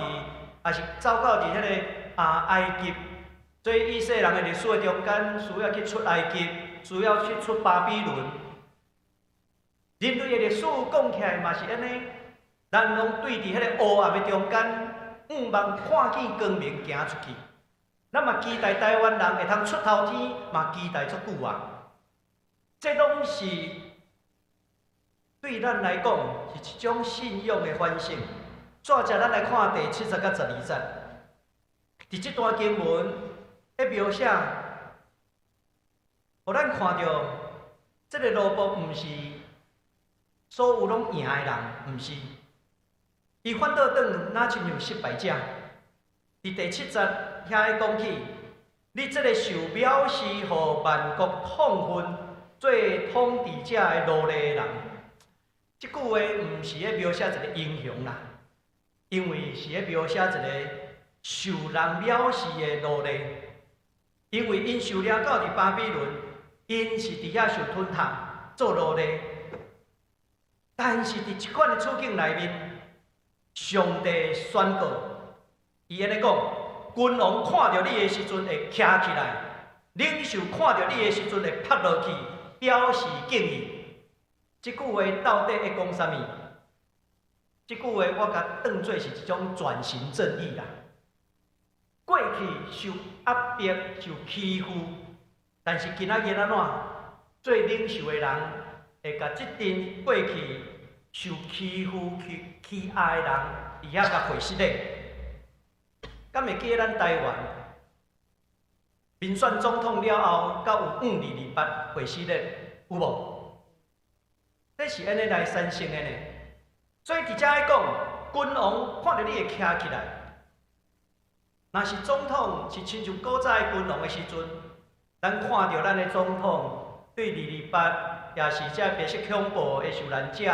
抑是走到佇彼个埃及。所以以色列人的歷史的中間，需要去出埃及，需要去出巴比倫。人類的歷史講起來嘛是按呢，咱攏對佇彼个黑暗的中間，向望看見光明行出去。咱嘛期待台灣人會通出頭天，嘛期待足久啊！這攏是對咱來講是一種信仰的反省。煞來咱來看第七節佮12節，佇這段經文的描寫，予咱看著這个奴僕毋是所有攏贏的人，毋是。伊反倒轉，若親像失敗者。佇第七節遐咧講起，你這个受藐視、予萬國痛恨、做統治者的奴隸的人，這句話毋是咧描寫一个英雄啦，因為是咧描寫一个受人藐視的奴隸。因為𪜶受掠到佇巴比倫，𪜶是佇遐受吞吞做奴隸。但是佇這款的處境內面，上帝宣告，伊按呢講：君王看著你的時陣會徛起來，領袖看著你的時陣會趴落去，表示敬意。這句話到底咧講啥物？這句話我共當做是一種轉型正義啦。過去受壓迫、受欺負，但是今仔日按怎？做領袖的人會共這陣過去受欺負、去欺壓的人，佇遐共會失禮。敢會記得咱台灣民選總統了後，閣有5·228會失禮，有無？這是按呢來產生的呢。所以佇遮咧講，君王看著你會徛起來。若是總統是親像古早的君王的時陣，咱看著咱的總統對二二八，抑是這白色恐怖的受難者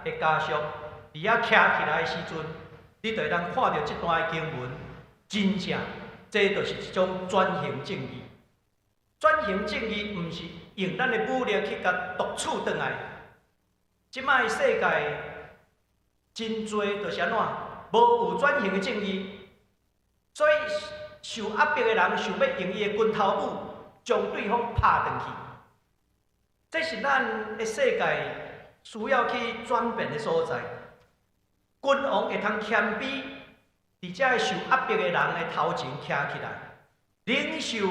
的家屬，佇遐徛起來的時陣，你就會當看著這段的經文，真正這就是一種轉型正義。轉型正義毋是用咱的武力去共奪取轉來。這擺世界真濟就是按怎，無有轉型的正義，所以受壓迫的人想欲用伊的拳頭母將對方拍轉去。這是咱的世界需要去轉變的所在。君王會通謙卑，佇這个受壓迫的人的頭前徛起來；領袖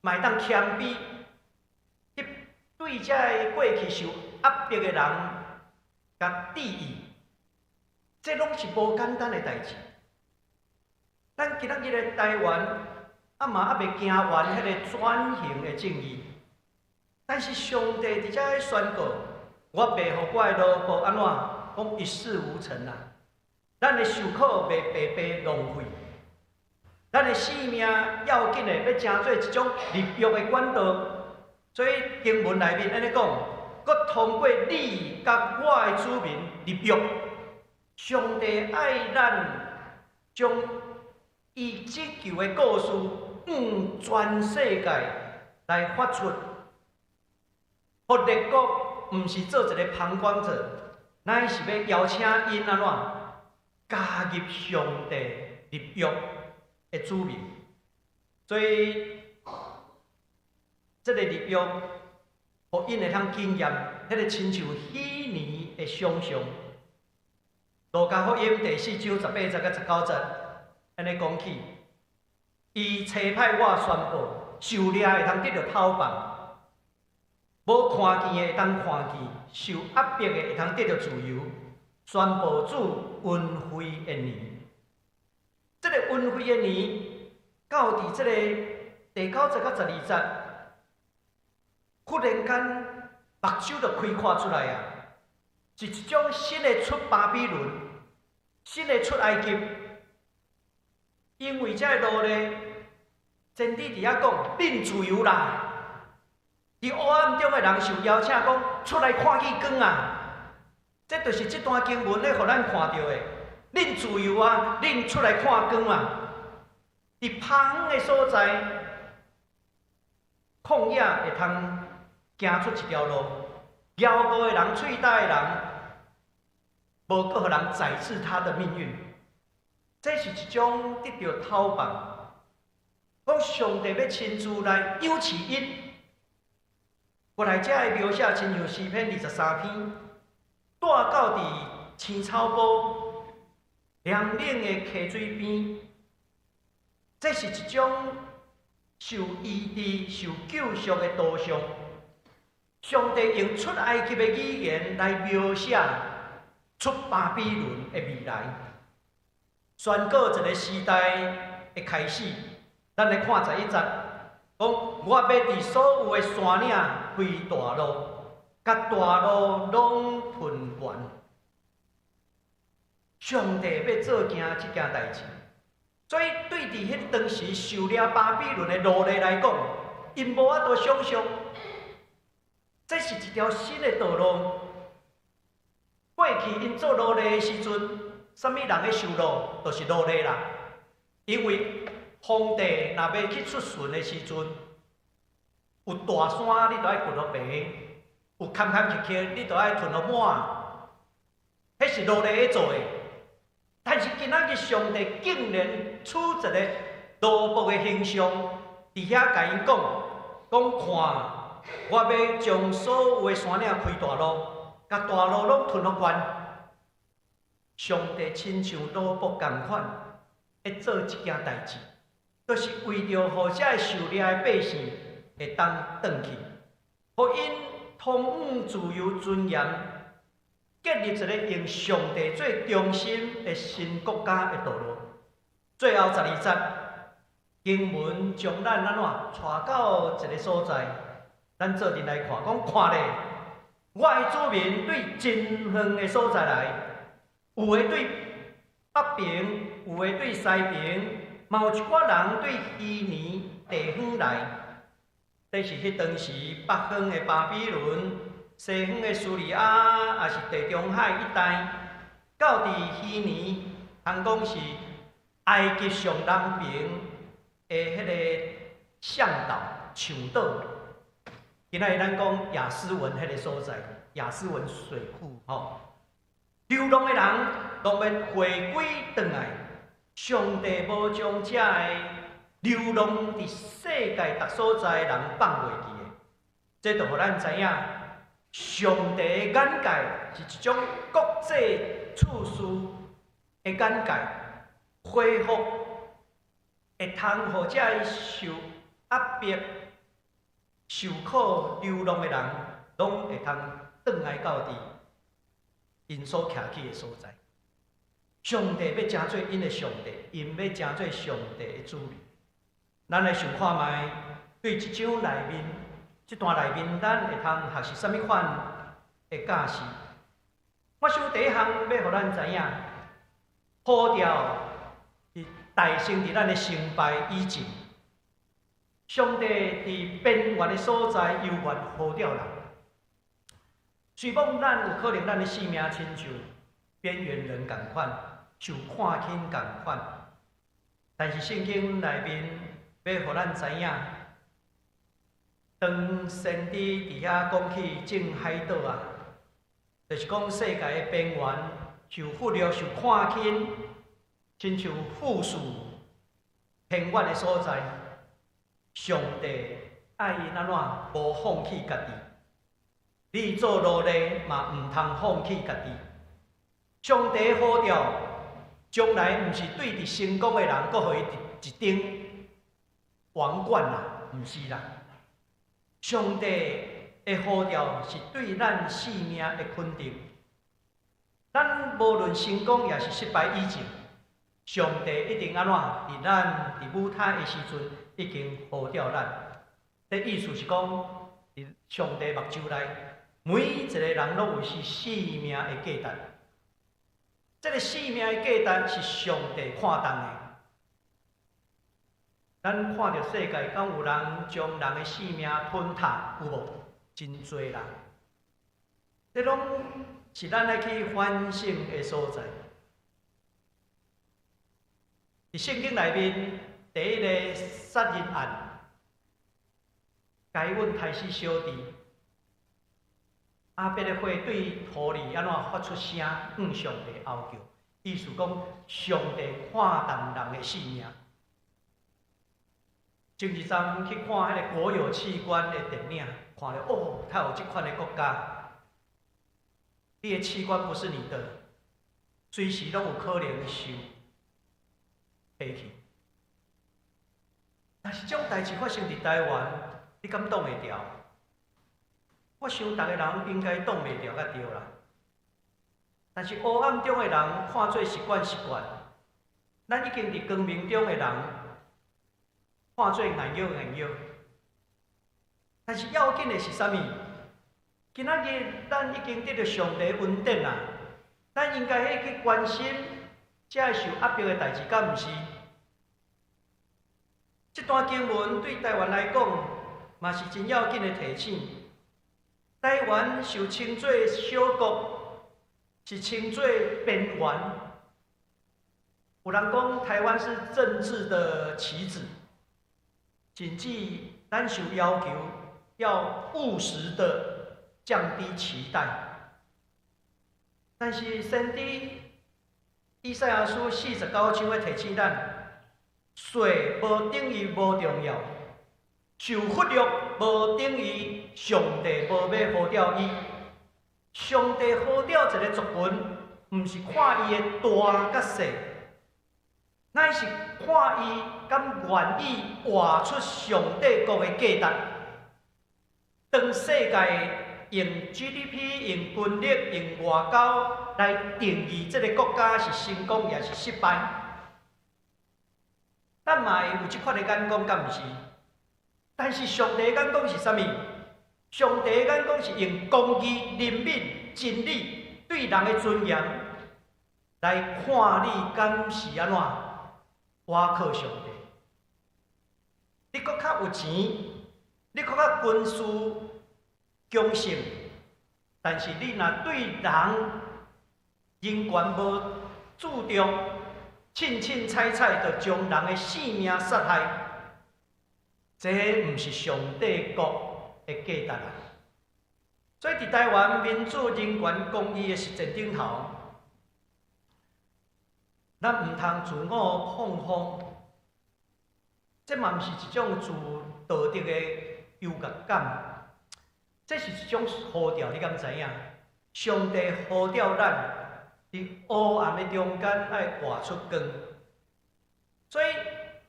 嘛會當謙卑，去對這个過去受壓迫的人共致意。這攏是無簡單的代誌。咱今仔日的台灣，啊嘛猶未行完彼个轉型的正義，但是上帝佇遮咧宣告：我袂予我的奴僕按怎講一事無成啊！咱的受苦袂白白浪費，咱的性命要緊的欲成做一種立約的管道。所以經文內面按呢講，閣通過你佮我的子民立約。上帝愛咱將伊拯救的故事，向全世界來發出，予列國毋是做一个旁觀者，乃是欲邀請𪜶按怎加入上帝立約的子民，所以這个立約，予𪜶會通經驗，彼个親像禧年的想象。路加福音第四章18節佮19節，按呢講起，伊差派我宣布，受掠會通得著透放，無看見的會通看見，受壓迫的會通得著自由，宣布主恩惠的年。這个恩惠的年，到佇這个第九節佮12節，忽然間目睭就開闊出來啊！是一種新的出巴比倫，新的出埃及。因為這个奴隸，先知佇遐講，恁自由啦！佇黑暗中的人受邀請講，出來看見光啊！這就是這段經文咧，予咱看著的。恁自由啊！恁出來看光啊！佇荒遠的所在，曠野會通行出一條路。枵餓的人、喙焦的人，無閣予人宰制他的命運。這是一種得著透放，講上帝欲親自來養飼𪜶。原來這个描寫親像詩篇23篇，帶到佇青草埔涼冷的溪水邊，這是一種受醫治、受救贖的圖像。上帝用出埃及的語言來描寫出巴比倫的未來，宣告一个時代的開始。咱來看11節，講我欲佇所有的山嶺開大路，共大路攏噴懸。上帝欲做成這件代誌，所以對佇彼當時受掠巴比倫的奴隸來講，𪜶無法度想象，這是一條新的道路。過去𪜶做奴隸的時陣，啥物人咧受奴，就是奴隸啦。因為皇帝若欲去出巡的時陣，有大山你就愛掘予平，有坎坎坷坷你就愛吞予滿，彼是奴隸咧做的。但是今仔日上帝竟然取一个奴僕的形象，佇遐共𪜶講，講看，我欲將所有的山嶺開大路，共大路攏吞予懸。上帝親像奴僕仝款，咧做這件代誌，就是為著予這个受掠的百姓會當轉去，予𪜶通往自由尊嚴，建立一个用上帝做中心的新國家的道路。最後12節經文將咱按怎帶到一个所在，咱做陣來看，講看咧，我的子民對真遠的所在來，有的對北爿，有的對西爿，嘛有一寡人對虛尼地方來。這是彼當時北方的巴比倫，西方的敘利亞，抑是地中海一帶，到佇虛尼，通講是埃及上南爿的彼个向導向導。今仔日咱講亞斯文彼个所在，亞斯文水庫吼，流浪的人攏欲回歸轉來，上帝無將這个流浪佇世界逐所在的人放袂記的，這就予咱知影，上帝的眼界是一種國際處事的眼界，恢復會通予這个受壓迫、受苦流浪的人，攏會通轉來到佇𪜶所徛起的所在。上帝欲成做𪜶的上帝，𪜶欲成做上帝的子民。咱來想看覓，對這章內面，這段內面，咱會通學習啥物款的教示？我想第一項欲予咱知影，呼召是誕生佇咱的成敗以前。上帝佇邊緣的所在，猶原呼召人。雖罔咱有可能，咱的性命親像邊緣人仝款，受看輕仝款，但是聖經內面欲予咱知影，當先知佇遐講起種海島啊，就是講世界的邊緣，受忽略、受看輕，親像富庶偏遠的所在，上帝愛𪜶按怎無放棄家己？你做奴隸嘛，毋通放棄家己。上帝呼召，將來毋是對佇成功的人，閣予伊一頂王冠啦，毋是啦。上帝的呼召是對咱性命的肯定。咱無論成功抑是失敗以前，上帝一定按怎？佇咱佇母胎的時陣，已經呼召咱。這意思是講，佇上帝目睭內，每一個人攏有是性命的價值。這個性命的價值是上帝看重的。咱看著世界，敢有人將人的性命吞吞，有無？真濟人。這攏是咱愛去反省的所在。佇聖經內面，第一个殺人案，該隱刣死小弟，亞伯的血對土裡按怎發出聲，向上帝哀求，意思講上帝看重人的性命。前一陣去看彼个國有器官的電影，看著哦，才有這款的國家，你的器官不是你的，隨時攏有可能受提去。但是這種代誌發生佇台灣，你敢擋會牢？我想逐个人應該擋袂牢才對啦。但是黑暗中的人看做習慣習慣，咱已經佇光明中的人看做硬腰硬腰。但是要緊的是啥物？今仔日咱已經得著上帝恩典啦，咱應該去關心這个受壓迫的代誌，敢毋是？這段經文對台灣來講，嘛是真要緊的提醒。台灣受稱做小國，是稱做邊緣。有人講台灣是政治的棋子，甚至咱受要求要務實的降低期待。但是先知以賽亞書49章咧提醒咱，細無等於無重要，受忽略無等於上帝無欲呼召伊。上帝呼召一个族群，毋是看伊的大佮細，乃是看伊敢願意活出上帝國的價值。當世界用 GDP、用軍力、用外交來定義這个國家是成功抑是失敗，咱嘛會有這款的眼光，敢毋是？但是上帝的眼光是啥物？上帝的眼光是用公義、憐憫、真理對人的尊嚴來看你敢是按怎倚靠上帝。你閣較有錢，你閣較軍事強盛，但是你若對人人權無注重，凊凊彩彩就將人的性命殺害，這毋是上帝國的價值啊！所以，佇台灣民主、人權、公義的實踐頂頭，咱毋通自我放風，這嘛毋是一種自道德的優越感，這是一種呼召，你敢知影？上帝呼召咱佇黑暗的中間愛活出光。所以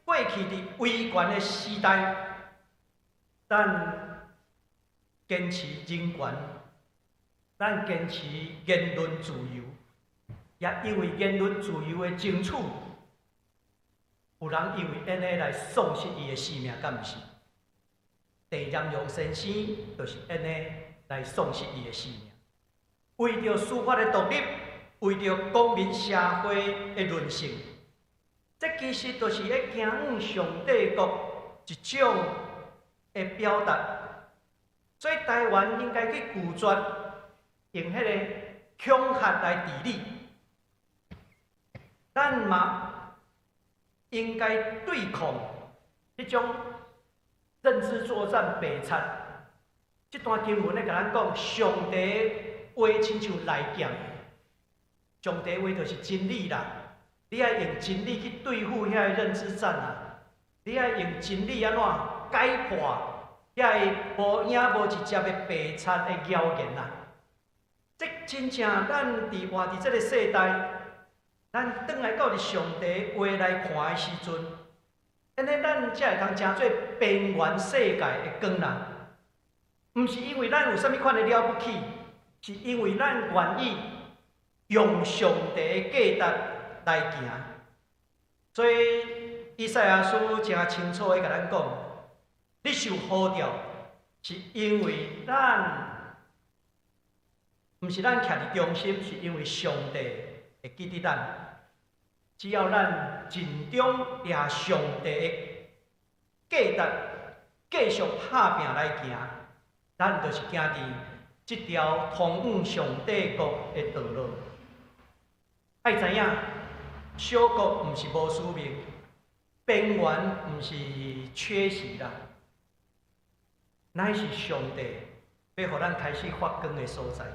過去佇威權的時代，咱堅持人權，咱堅持言論自由，也因為言論自由的爭取，有人因為按呢來喪失伊的性命，敢毋是？鄭南榕先生就是按呢來喪失伊的性命。為著司法的獨立，為著公民社會的韌性，這其實就是咧行向上帝國一種的表達。所以台灣應該去拒絕用彼个恐嚇來治理，咱嘛應該對抗彼種認知作戰白賊。這段經文咧共咱講，上帝話親像利劍，上帝話就是真理啦，你愛用真理去對付遐个認知戰啊！你愛用真理按怎解破遐个無影無直接的白賊的謠言啊！這真正咱佇活佇這个世代，咱轉來到佇上帝話來看的時陣，按呢咱才會通成做邊緣世界的光人。毋是因為咱有啥物款的了不起，是因為咱願意用上帝的價值來行。所以以賽亞書誠清楚的共咱講：你受呼召，是因為咱毋是咱徛佇中心，是因為上帝會記得咱。只要咱盡忠掠上帝的價值，繼續拍拚來行，咱就是行佇這條通往上帝國的道路。愛知影，小國毋是無使命，邊緣毋是缺席啦，乃是上帝欲予咱開始發光的所在。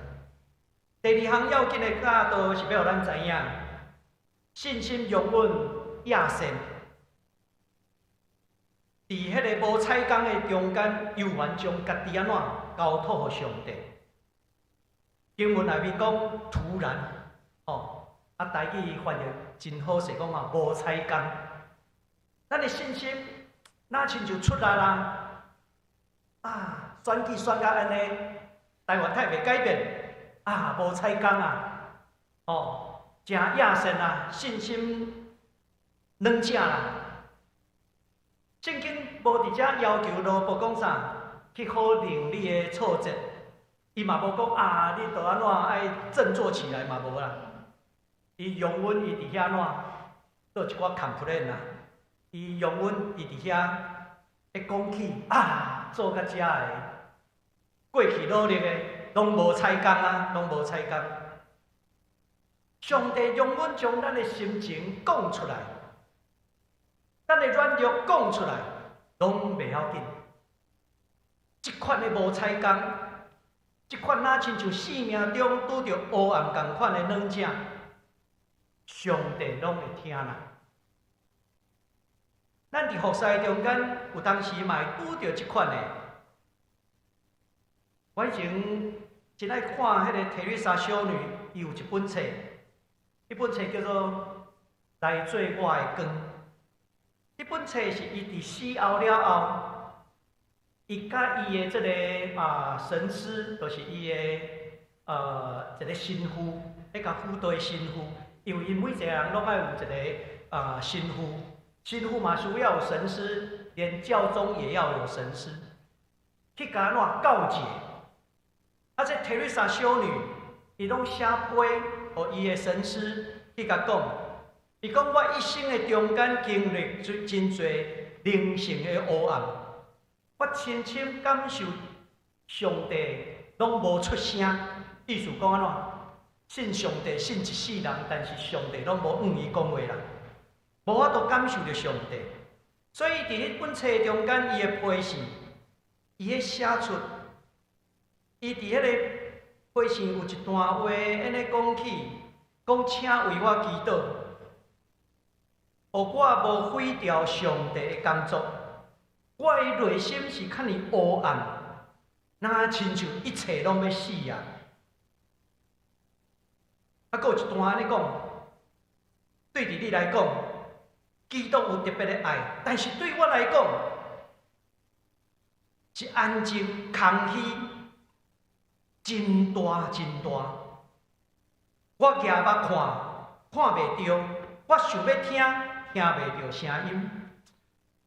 第二項要緊的教導是欲予咱知影，信心容阮壓線，佇彼个無彩工的中間，猶原將家己按怎交託予上帝。經文內面講，徒然，吼，啊，台語翻譯真好勢，講啊，無彩工。咱的信心若親像出力啦，啊，選舉選甲按呢，台灣太袂改變，啊，無彩工啊，吼，誠野線啊，信心軟正啦。聖經無佇遮要求羅伯講啥，去否認你的挫折，伊嘛無講啊，你著按怎愛振作起來嘛無啦。伊容阮伊佇遐按怎做一寡 complain 啊，伊容阮伊佇遐一講起啊，做甲遮的，過去努力的攏無彩工啊，攏無彩工。上帝容阮將咱的心情講出來，咱的軟弱講出來，攏袂要緊。這款的無彩工，這款若親像生命中拄著烏暗仝款的軟正，上帝攏會聽啦。咱佇服侍中間，有當時嘛會拄著這款的。我以前真愛看彼个提瑞莎修女，伊有一本冊，彼本冊叫做《來做我的光》。彼本冊是伊佇死後了後，伊佮伊的這个神師，就是伊的一个神父，彼個輔導的神父，因為𪜶每一個人攏愛有一个神父，神父嘛需要有神師，連教宗也要有神師，去共按怎告解。啊，這提瑞莎修女，伊攏寫批予伊的神師去共講，伊講我一生的中間經歷真濟靈性的黑暗，我深深感受上帝攏無出聲，意思講按怎？信上帝信一世人，但是上帝攏無向伊講話啦，無法度感受著上帝。所以佇彼本冊中間，伊的批示，伊咧寫出，伊佇彼个批示有一段話，按呢講起，講請為我祈禱，予我無毀掉上帝的工作。我的內心是較爾黑暗，若親像一切攏欲死啊！啊，閣有一段按呢講，對佇你來講，基督有特別的愛，但是對我來講，是安靜、空虛，真大真大。我舉目看，看袂著；我想欲聽，聽袂著聲音。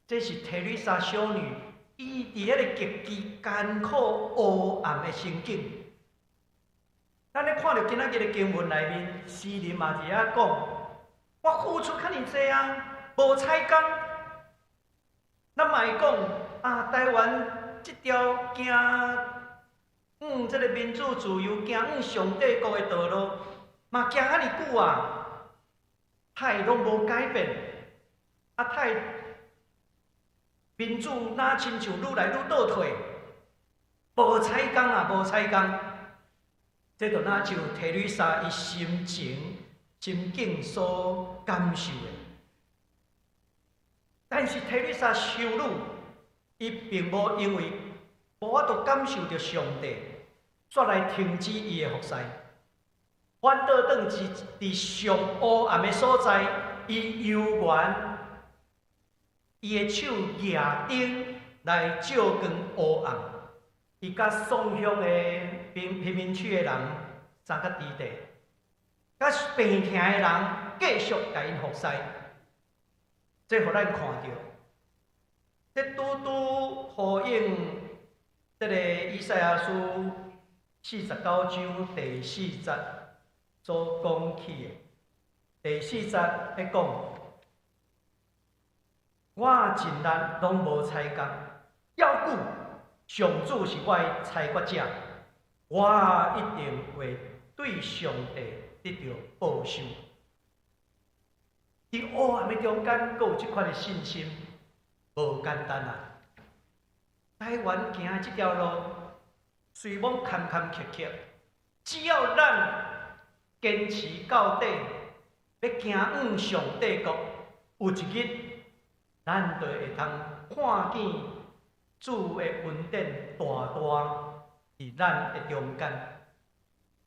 這是提瑞莎修女，伊佇彼个極其艱苦、黑暗的情景。咱咧看著今仔日的經文內面，詩人嘛佇遐講：我付出較爾濟啊，無彩工。咱嘛會講啊，台灣這條行往這个民主自由、行往上帝國的道路，嘛行遐爾久啊，太攏無改變，啊，太民主若親像愈來愈倒退，無彩工啊，無彩工。這就若像提瑞莎伊心情心境所感受的。但是提里莎修女，伊並無因為無法度感受著上帝，煞來停止伊的服侍，反倒轉是佇上黑暗的所在，伊猶原伊的手舉燈來照光黑暗。伊佮喪鄉的貧民區的人相佮佇地，佮病疼的人繼續共𪜶服侍。這予咱看著，這拄拄呼應這个以賽亞書49章第四節所講起的。第四節咧講，我盡力攏無裁決，猶久上主是我的裁決者，我一定會對上帝得著報酬。佇黑暗的中間，閣有這款的信心，無簡單啊！台灣行的這條路，雖罔坎坎坷坷，只要咱堅持到底，欲行往上帝國，有一日，咱就會通看見主的恩典大大佇咱的中間。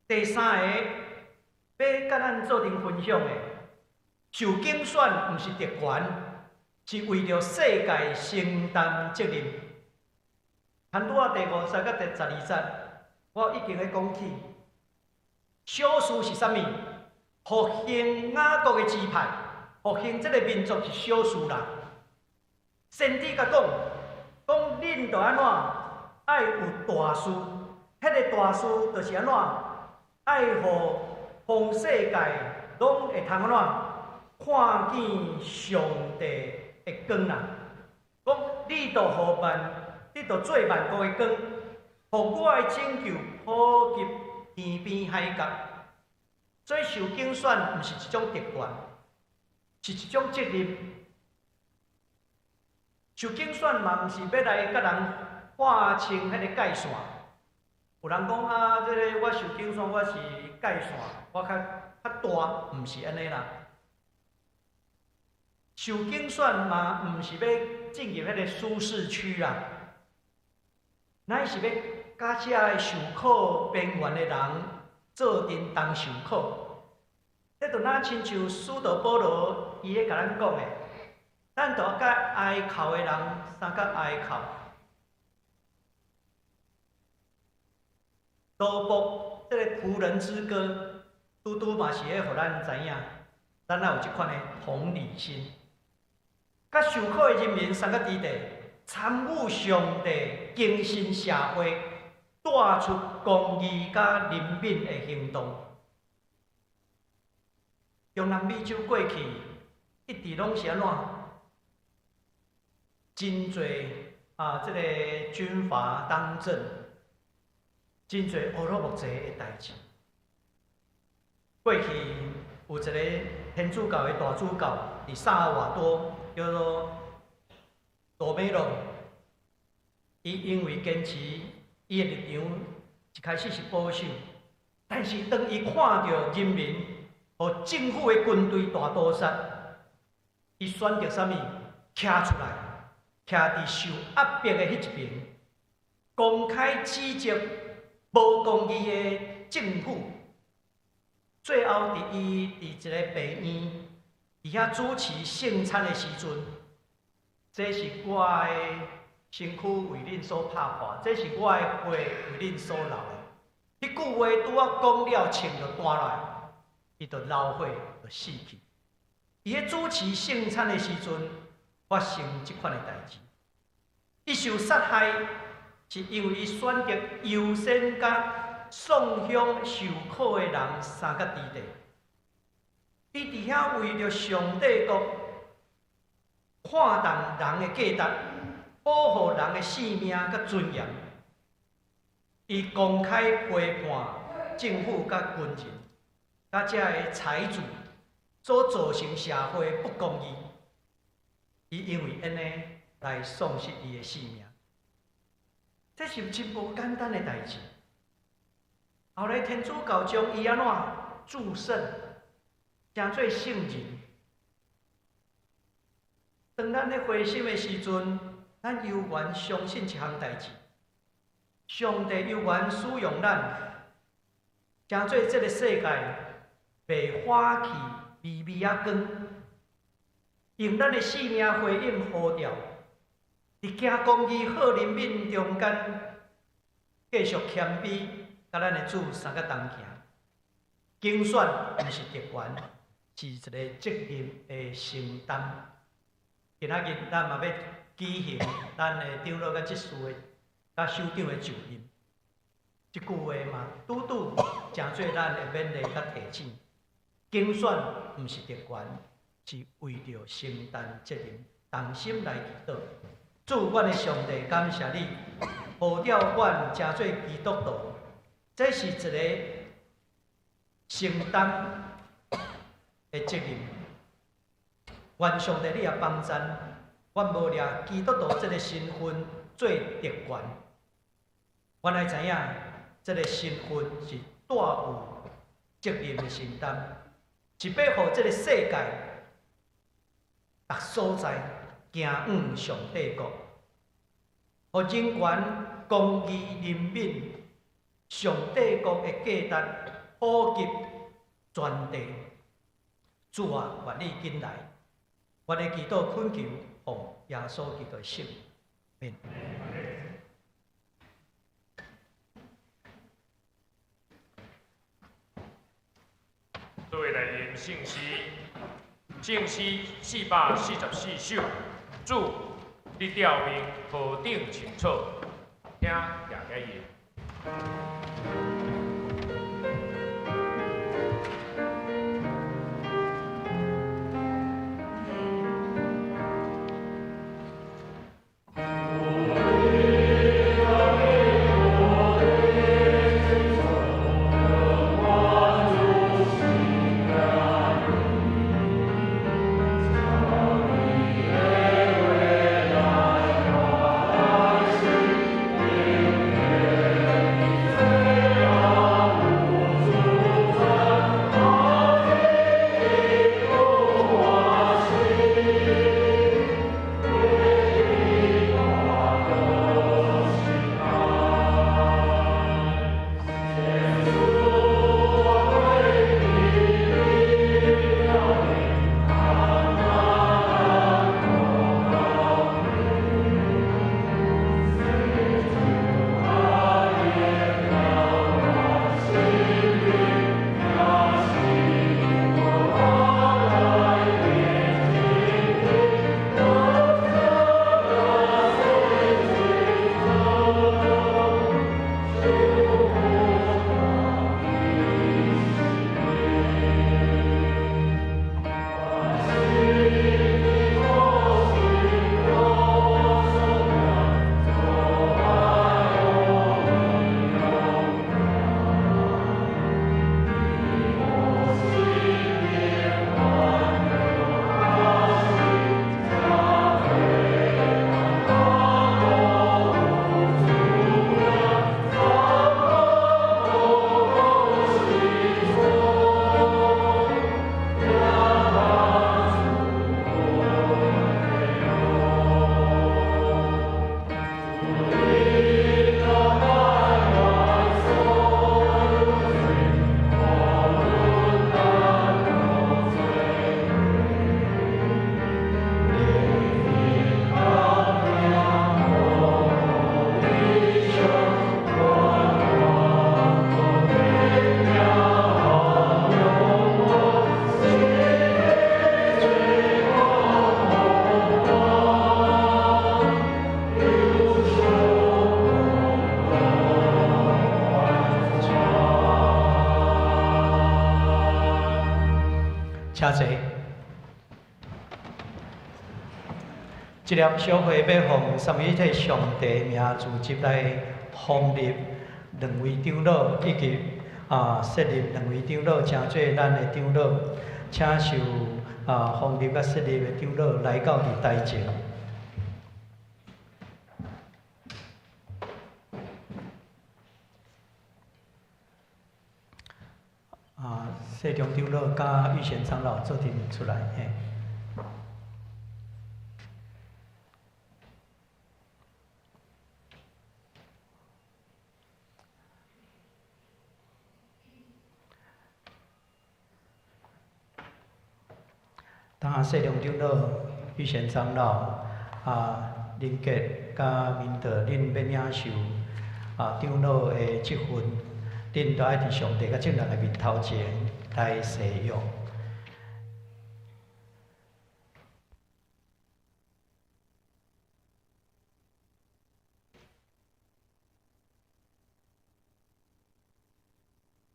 第三个，欲佮咱做陣分享的，受揀選毋是特權，是為著世界承擔責任。牽拄仔第五節佮第12節，我已經咧講起。小事是啥物？復興雅各的支派，復興這个民族是小事啦。先知共講，講恁著按怎愛有大事，彼个大事就是按怎愛予全世界攏會通按怎看見上帝的光啦。講你著予萬，你著做萬國的光，予我的拯救普及天邊海角。所以受揀選毋是一種特權，是一種責任。受揀選嘛，毋是欲來共人劃清彼個界線。有人講啊，這个我受揀選，我是界線，我較較大，毋是按呢啦。受揀選嘛，毋是欲進入彼个舒適區啦，乃是欲佮遮个受苦邊緣的人做陣同受苦。這就若親像使徒保羅伊咧共咱講的，咱著佮哀哭的人相佮哀哭。羅卜這个僕人之歌，拄拄嘛是咧予咱知影，咱愛有這款的同理心。佮受苦的人民相佮佇地，參與上帝更新社會，帶出公義佮憐憫的行動。中南美洲過去一直攏是按怎？真濟啊，這个軍閥當政，真濟烏魯木齊的代誌。過去有一个天主教的大主教，佇薩爾瓦多叫做羅美羅，伊因為堅持伊的立場，一開始是保守，但是當伊看著人民予政府的軍隊大屠殺，伊選擇啥物？徛出來，徛佇受壓迫的彼一邊，公開指責無公義的政府。最後，佇伊佇一个病院，佇遐主持聖餐的時陣，這是我的身軀為恁所拍破，這是我的血為恁所流的。彼句話拄仔講了，銃就彈落來，伊就流血就死去。伊咧主持聖餐的時陣，發生這款的代誌。伊受殺害，是因為伊選擇優先佮喪鄉受苦的人相佮佇地。伊佇遐為著上帝國看重人的價值，保護人的性命佮尊嚴。伊公開批判政府佮軍人、佮遮个財主所造成社會不公義。伊因為按呢來喪失伊的性命，這是真無簡單的代誌。後來天主教將伊按怎祝聖？成做聖人。當咱咧灰心的時陣，咱猶原相信一項代誌，上帝猶原使用咱，成做這个世界袂花去微微仔光，用咱的生命回應呼召，佇行公義好憐憫中間，繼續謙卑，佮咱的主相佮同行。競選毋是特權，是一個責任的承擔。今仔日咱嘛欲舉行咱的長老佮執事的、佮首長的就任。這句話嘛，拄拄成做咱的勉勵佮提醒。競選毋是特權，是為著承擔責任，同心來祈禱。主，阮的上帝，感謝你，呼召阮成做基督徒，這是一個承擔的責任。願上帝你也幫贊，阮無掠基督徒這个身份做特權。阮愛知影，這个身份是帶有責任的承擔，是欲予這个世界逐所在行往上帝國，予人權、公義、憐憫、上帝國的價值普及全地。主啊，願你緊來，阮的祈禱懇求，奉耶穌基督的聖名。各位來念聖詩，聖詩444首，主，你吊命何等清楚，聽行個伊。請坐。這粒小會欲奉三位一體上帝名組織來封立兩位長老，以及設立兩位長老，成做咱的長老，請受封立佮設立的長老來到佇台前。世中長老佮玉賢長老做陣出來，嘿。當世中長老、玉賢長老、林傑佮明德，恁欲領受長老的職分，恁都愛佇上帝佮眾人的面頭前來誓約。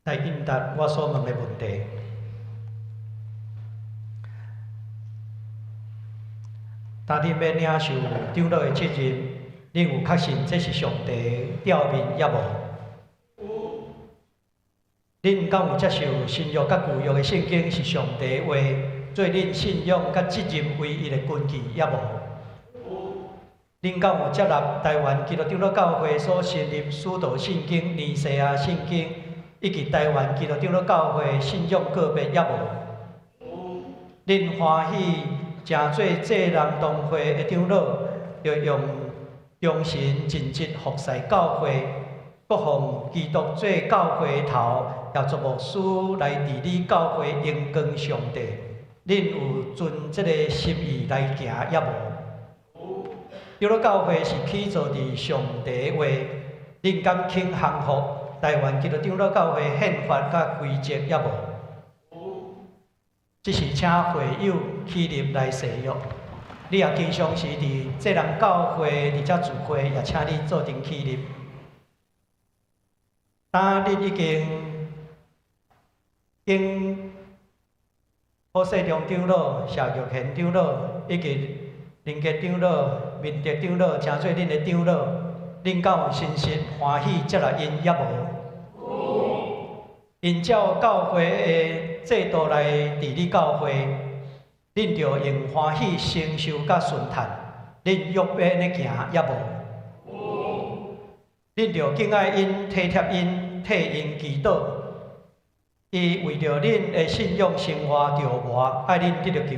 來應答我所問的問題。當恁欲領受長老的責任，恁有確信這是上帝召命抑無？有。恁敢有接受新約佮舊約的聖經是上帝話，做恁信仰佮責任唯一的根據抑無？有。恁敢有接納台灣基督長老教會所成立使徒信經、尼西亞信經，以及台灣基督長老教會信仰告白抑無？有。恁歡喜成做濟南堂會的長老，著用忠誠盡職服侍教會，閣奉基督做教會頭，協助牧師來治理教會，榮光上帝。恁有遵這个心意來行抑無？有。長老教會是起造佇上帝話，恁敢肯降服台灣基督長老教會憲法佮規則抑無？有。這時請會友起立來誓約。你若經常是佇濟南教會佇遮聚會，也請你做陣起立。當恁已經經普世中長老、謝玉賢長老以及林傑長老、明德長老，成做恁的長老，恁敢有真實歡喜接納𪜶抑無？有。𪜶照教會的制度來治理教會，恁著用歡喜承受佮順嘆，恁約欲按呢行抑無？有。恁著敬愛𪜶、體貼𪜶、替𪜶祈禱。伊為著恁的信仰生活著磨，愛恁得著救，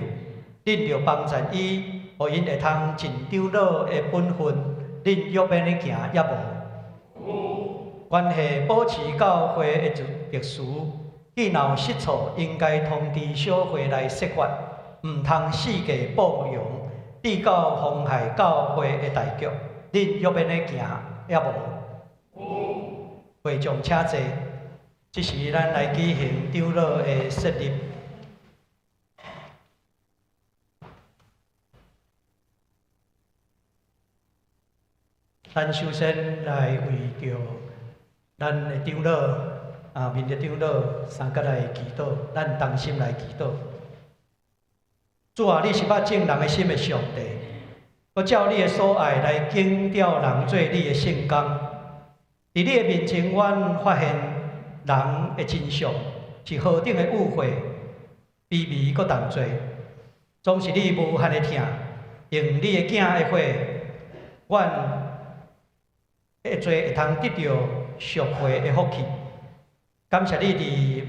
恁著幫贊伊，予𪜶會通盡長老的本分，恁約欲按呢行抑無？有。關係保持教會的秩序，既若有失錯，應該通知小會來說法，毋通四界報揚，致到妨害教會的大局。恁約欲按呢行抑無？有。會眾請坐。這時，咱來舉行長老的設立。咱首先來為著咱的長老，明德長老三角來祈禱，咱同心來祈禱。主啊，你是捌眾人的心的上帝，閣照你的所愛來揀調人做你的聖工。佇你的面前，阮發現人的真相是何等的污穢、卑微閣重罪，總是你無限的疼，用你的囝的血，阮的罪會通得著贖回的福氣。感謝你佇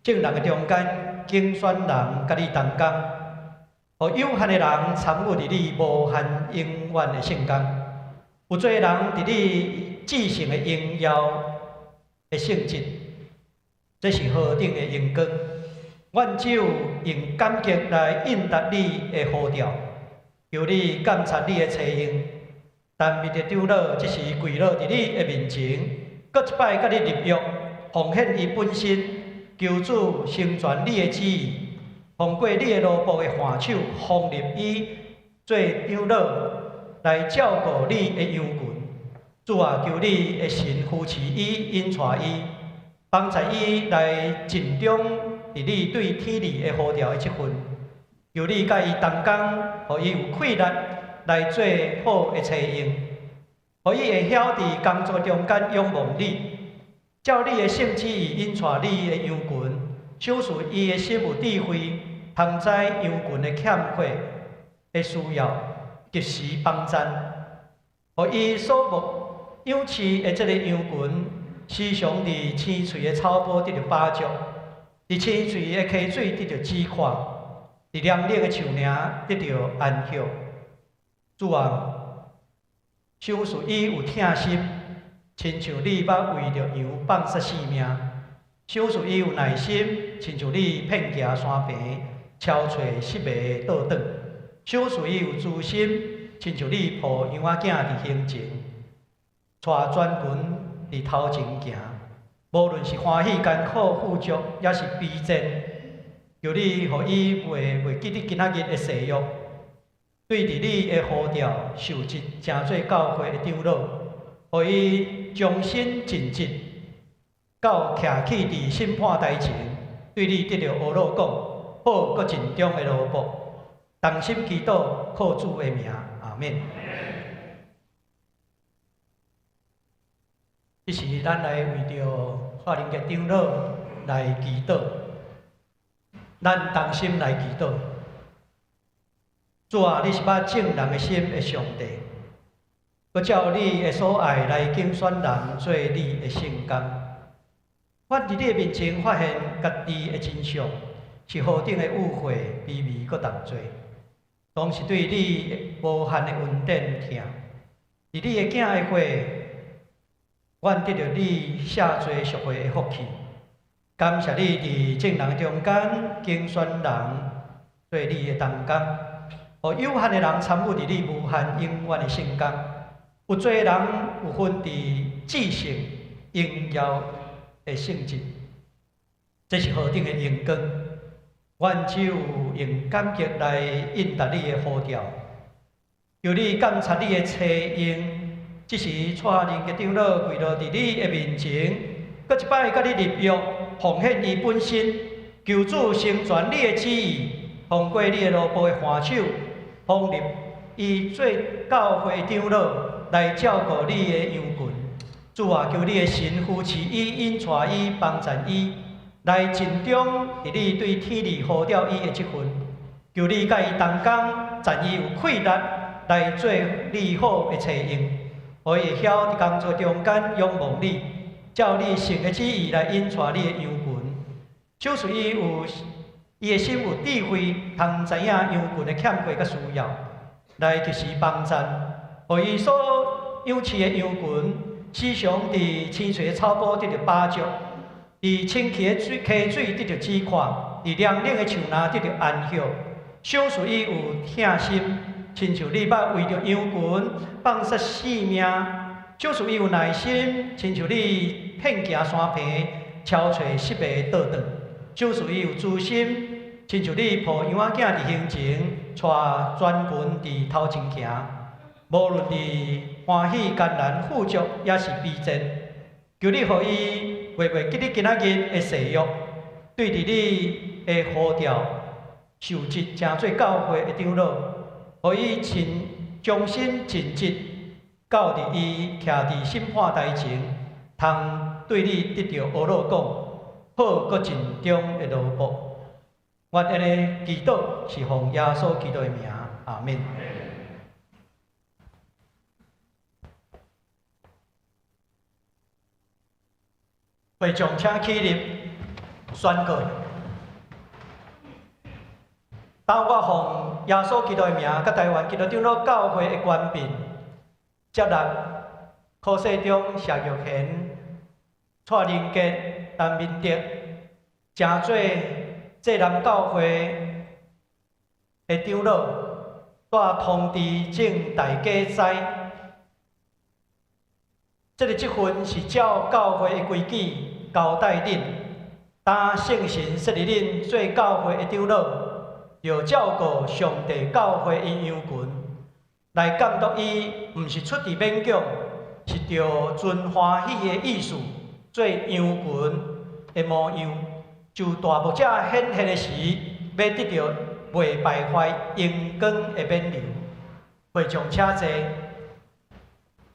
眾人的中間揀選人，佮你同工，予有限的人參與佇你無限永遠的聖工。有濟人佇你至聖的榮耀的聖職，這是何等的榮光！阮只有用感激來應答你的呼召，求你監察你的差用。但明德長老這時跪落佇你的面前，閣一擺佮你立約，奉獻伊本身，求主成全你的旨意，通過你的奴僕的挽手，封立伊做長老，來照顧你的羊群。主啊，求你的神扶持伊，引帶伊，幫助伊來盡忠佇你對天理的呼召的這份。求你佮伊同工，予伊有氣力來做好的差用，予伊會曉佇工作中間仰望你，照你的聖旨意引帶你的羊群，賞賜伊的心有智慧，通知羊群的欠缺的需要，及時幫贊，予伊所牧養飼的這个羊群，時常佇青翠的草坡得著飽足，佇青翠的溪水得著止渴，佇涼冷的樹林得著安歇。主啊，賞賜伊有疼心，親像你捌為著羊放捨性命；賞賜伊有耐心，親像你遍行山坪，搜揣失迷的倒轉；賞賜伊有慈心，親像你抱羊仔囝佇胸前，帶全群佇頭前行。無論是歡喜、艱苦、富足，抑是卑賤，求你予伊袂記得今仔日的誓約，對佇你的呼召受職，成做教會的長老，予伊忠心盡職，到徛起佇審判台前，對你得著呵咾講，好閣盡忠的奴僕，同心祈禱，靠主的名，阿們。這時，咱來為著蔡仁傑長老來祈禱，咱同心來祈禱。主啊，你是捌眾人的心的上帝，閣照你的所愛來揀選人做你的聖工。阮佇你的面前發現家己的真相是何等的污穢、卑微閣重罪，當是對你無限的恩典疼。佇你的囝的血，阮得著你赦罪贖回的福氣。感謝你佇眾人中間揀選人做你的同工，予有限的人參與佇你無限永遠的聖工。有濟人有份佇至聖榮耀的聖職，這是何等的榮光！阮只有用感激來應答你的呼召，求你監察你的差用。這時，蔡仁傑長老跪落佇你的面前，閣一擺佮你立約，奉獻伊本身，求主成全你的旨意，通過你的奴僕的還手，封立伊做教會長老，來照顧你的羊群。主啊，求你的神扶持伊、引帶伊、幫贊伊，來盡忠佇你對天地呼召伊的這份。求你佮伊同工，贈伊有氣力來做你好的差用。予伊會曉佇工作中間仰望你，照你聖的旨意來引帶你的羊群。賞賜伊有伊的心有智慧，通知影羊群的欠缺佮需要，來及時幫贊。予伊所養飼的羊群，時常佇青翠的草埔得著飽足，佇清氣的水溪水得著止渴，佇涼冷的樹林得著安歇。賞賜伊有疼心，親像你捌為著羊群放捨性命；賞賜伊有耐心，親像你遍行山坪，搜揣失迷的倒轉；賞賜伊有慈心，親像你抱羊仔囝佇胸前，帶全群佇頭前行。無論佇歡喜、艱難、富足，抑是卑賤，求你予伊袂記得今仔日的誓約，對佇你的呼召受職，成做教會的長老。予伊盡忠心盡職，到佇伊徛佇審判台前，通對你得著呵咾講，好閣盡忠的奴僕。阮按呢祈禱是奉耶穌基督的名，阿們。會眾請起立宣告。當我奉耶穌基督的名，佮台灣基督長老教會的權柄，接納柯世忠、謝玉賢、蔡仁傑、陳明德，成做濟南教會的長老，帶通知眾大家知，這個職分是照教會的規矩交代恁，當聖神設立恁做教會的長老。著照顧上帝教會的羊群，來監督伊，毋是出佇勉強，是著存歡喜的意思，做羊群的模樣。就大牧者顯現的時，欲得著袂敗壞榮光的勉勵。會眾請坐，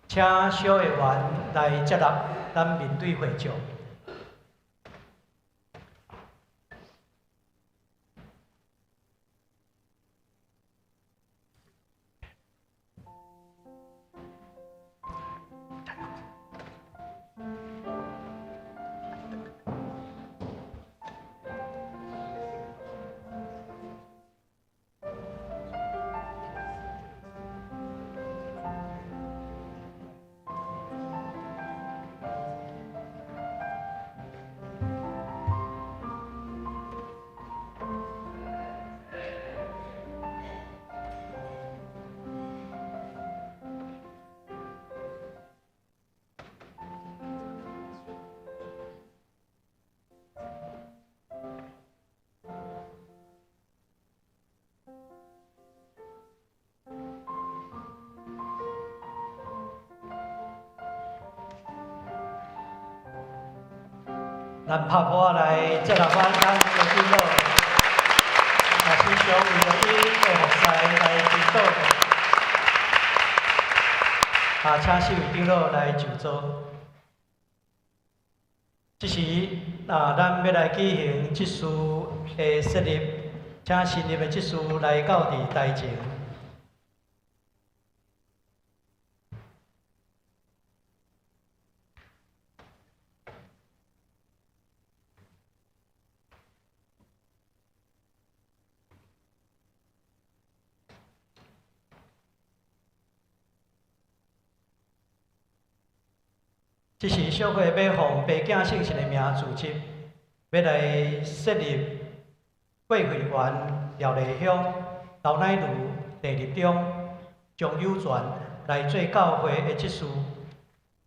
請小會員來接納咱面對會眾。咱拍鼓來接納咱咱的長老，也時常為著𪜶的服侍來祈禱。啊，請四位長老來就座。這時啊，咱欲來舉行執事的設立，請新任的執事來到佇台前。這時小會欲奉爸囝聖神的名組織，欲來設立郭惠元、廖麗香、劉乃如、鄭立中、張友全來做教會的執事。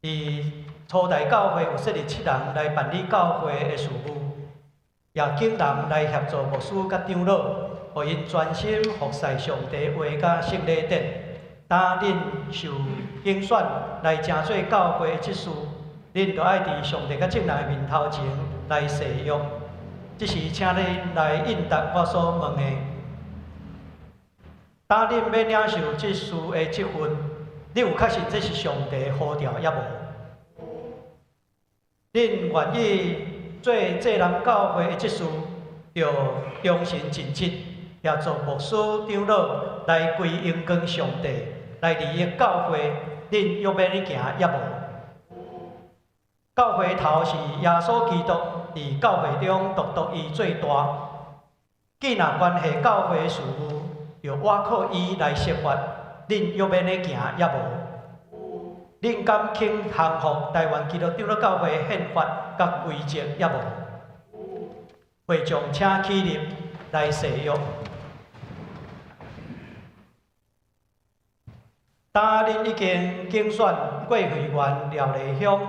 佇初代教會有設立七人來辦理教會的事務，也請人來協助牧師佮長老，予𪜶專心服侍上帝話佮聖禮典。當恁受揀選來成做教會的執事，恁著愛佇上帝佮眾人的面頭前來誓約。這時，請恁來應答我所問的。當恁欲領受執事的職分，你有確信這是上帝呼召抑無？恁願意做濟南教會的執事，著忠誠盡職，協助牧師長老來歸榮光上帝，來利益教會，恁欲欲按呢行抑無？教會頭是耶穌基督，佇教會中獨獨伊最大。既若關係教會事務，著倚靠伊來釋法，恁欲欲按呢行抑無？恁敢肯降服台灣基督長老教會憲法佮規則抑無？會眾請起立來誓約。當恁已經揀選郭惠元、廖麗香、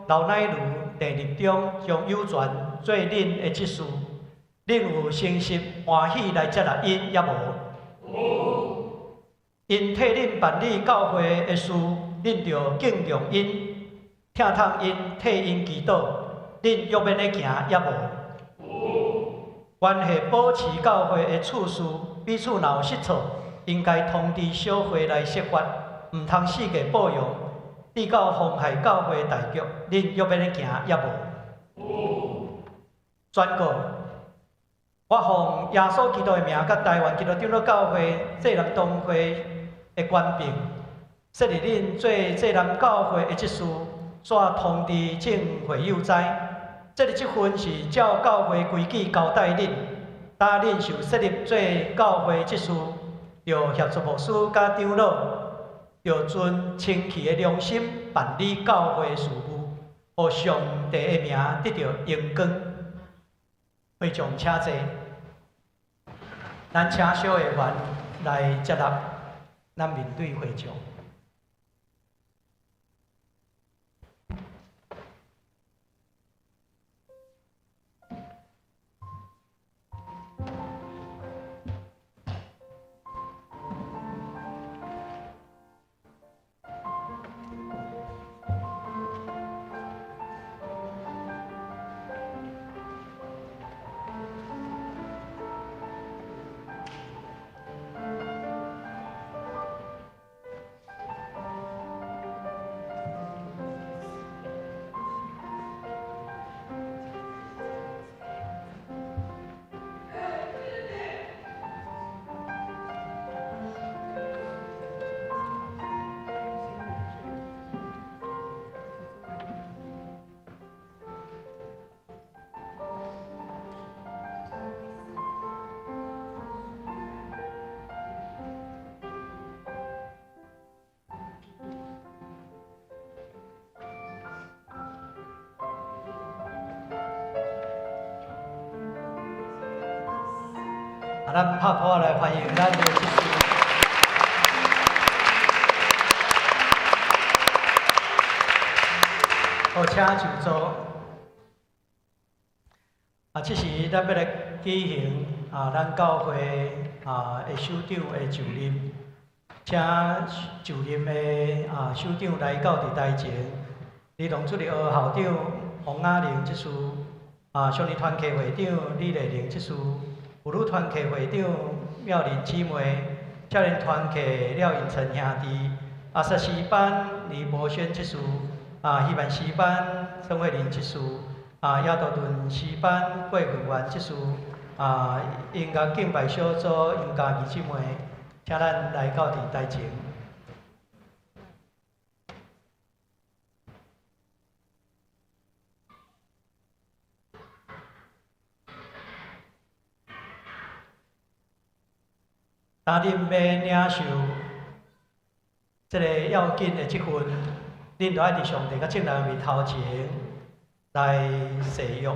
劉乃如、鄭立中、張友全做恁的執事，恁有誠實歡喜來接納𪜶抑無？𪜶替恁辦理教會的事，恁著敬重𪜶，疼痛𪜶，替𪜶祈禱，恁欲按呢行抑無？關係保持教會的次序，彼此若有失錯，應該通知小會來釋法，毋通四界報揚，至到妨害教會大局，恁欲按呢行抑無？宣告，我奉耶穌基督的名，佮台灣基督長老教會濟南堂會的權柄，設立恁做濟南教會的執事，煞通知眾會友知。這个職分是照教會規矩交代恁，當恁受設立做教會執事，著協助牧師佮長老，著盡清氣的良心辦理教會事務，予上帝的名得著榮光。會眾請坐，咱請小會員來接納咱面對會眾。啊，咱拍鼓來歡迎咱的執事。好，請就座。啊，這時咱欲來舉行啊，咱教會啊的首長的就任，請就任的啊首長來到佇台前。李龍主任校長王雅玲執事少年團契會長李麗玲執事，婦女團契會長妙玲姊妹，少年團契廖永成兄弟，阿薩詩班李博軒執事，希望詩班曾慧玲執事，亞多頓詩班郭慧媛執事，音樂敬拜小組楊家儀姊妹，請咱來到佇台前。當恁欲領受這个要緊的職分，恁著愛佇上帝佮眾人面頭前來誓約。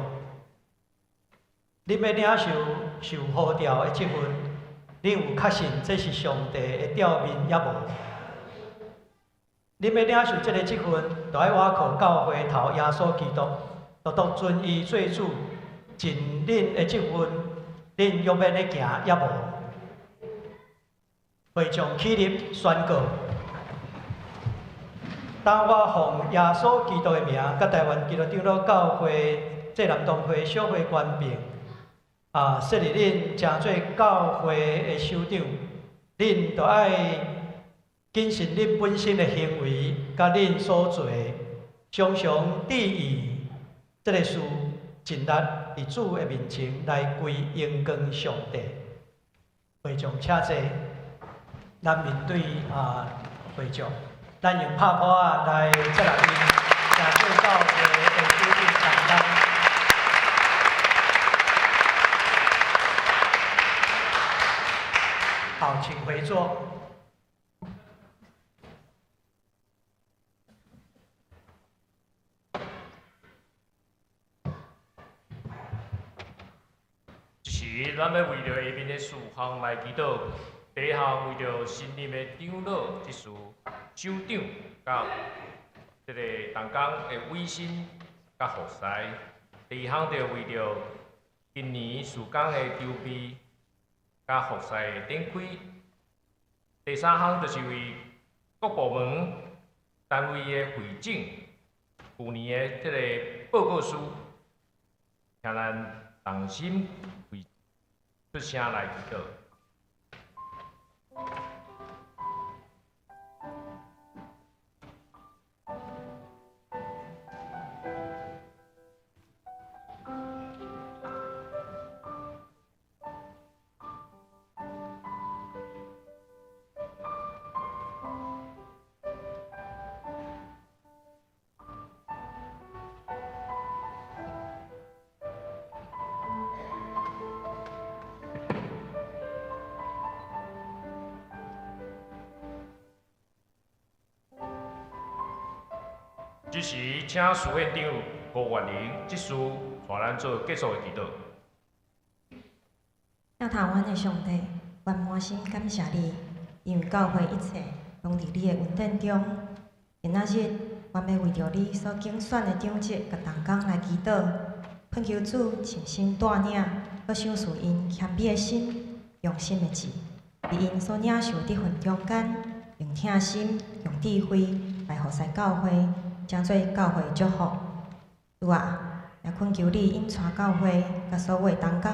恁欲領受受呼召的職分，恁有確信這是上帝的召命抑無？恁欲領受這个職分，著愛倚靠教會頭耶穌基督，獨獨尊伊做主，盡恁的職分，恁勇猛咧行抑無？會眾起立宣告：當我奉耶穌基督的名，佮台灣基督長老教會濟南堂會小會權柄，設立恁成做教會的首長，恁著愛謹慎恁本身的行為，佮恁所做的，常常注意這个事，盡力佇主的面前來歸榮光上帝。會眾請坐。咱面對會眾，咱用拍鼓仔來接納𪜶，成做教會的首長同工。好，請回座。這時，咱欲為著下面的事項來祈禱。第一項為著新任的長老執事、首長佮這个同工的委身佮服侍。第二項就為著今年事工的籌備佮服侍的展開。第三項就是為各部門單位的會診，舊年的這个報告書，請咱同心為出聲來祈禱。這時，請司院長吳月玲執事帶咱做結束的祈禱。疼痛阮的上帝，阮滿心感謝你，因為教會一切攏佇你的恩典中。今仔日，阮欲為著你所揀選的長執佮同工來祈禱，懇求主親身帶領，閣賞賜𪜶謙卑的心、忠心的志，佇𪜶所領受的職分中間，用疼心、用智慧來服侍教會，成做教會的祝福。主啊，也懇求你引帶教會佮所有的同工，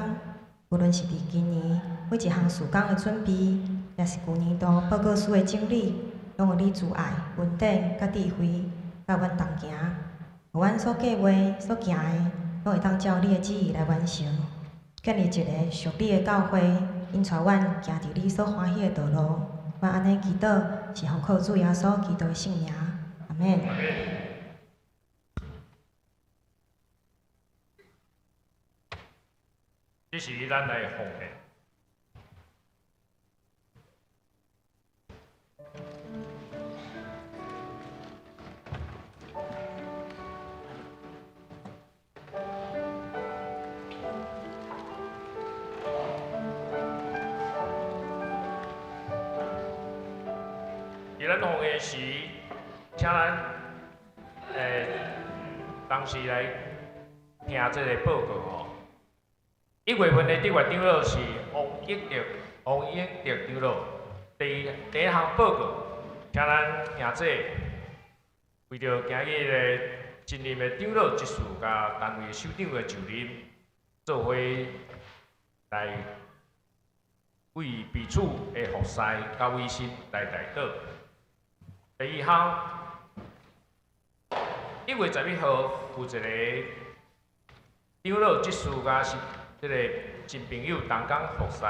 無論是佇今年每一項事工的準備，抑是舊年度報告書的整理，攏予你慈愛、恩典佮智慧，佮阮同行，予阮所計畫、所行的，攏會當照你的旨意來完成。建立一个屬你的教會，引帶阮行佇你所歡喜的道路。阮按呢祈禱，是奉靠主耶穌基督的聖名。阿們。這時，咱來奉獻。佇咱奉獻時，請咱同時來聽這个報告吼。1月份的特別長老是王益德，王益德長老。第一項報告，請咱兄弟為著今日的新任的长老执事佮单位首长的就任，做伙来为彼此的服侍佮委身来代祷。第二项，1月11号有一个长老执事佮是这个新朋友同工服侍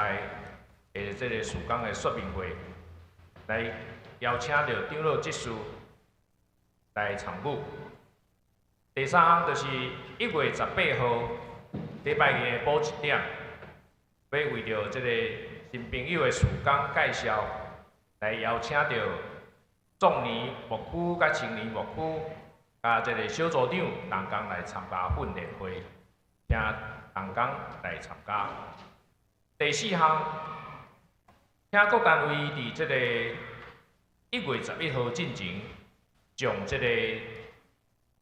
的这个事工的说明会，来邀请著长老执事来参与。第三项就是1月18号礼拜二下晡1点，欲为著这个新朋友的事工介绍，来邀请著壮年牧区佮青年牧区，佮这个小组长同工来参加训练会，请同工来参加。第四项，请各单位伫这个1月11号进前，将这个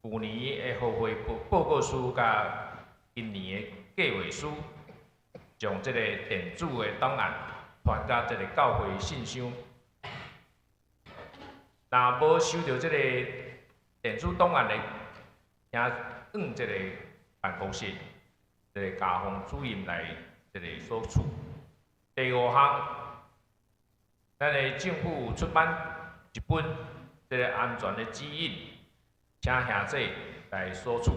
旧年的予会报告书佮今年的计划书，将这个电子的档案传到这个教会信箱。若无收著这个电子档案的，请往这个办公室，这个家访主任来这个索取。第五项，咱的政府有出版一本这个安全的指引，请兄弟来索取。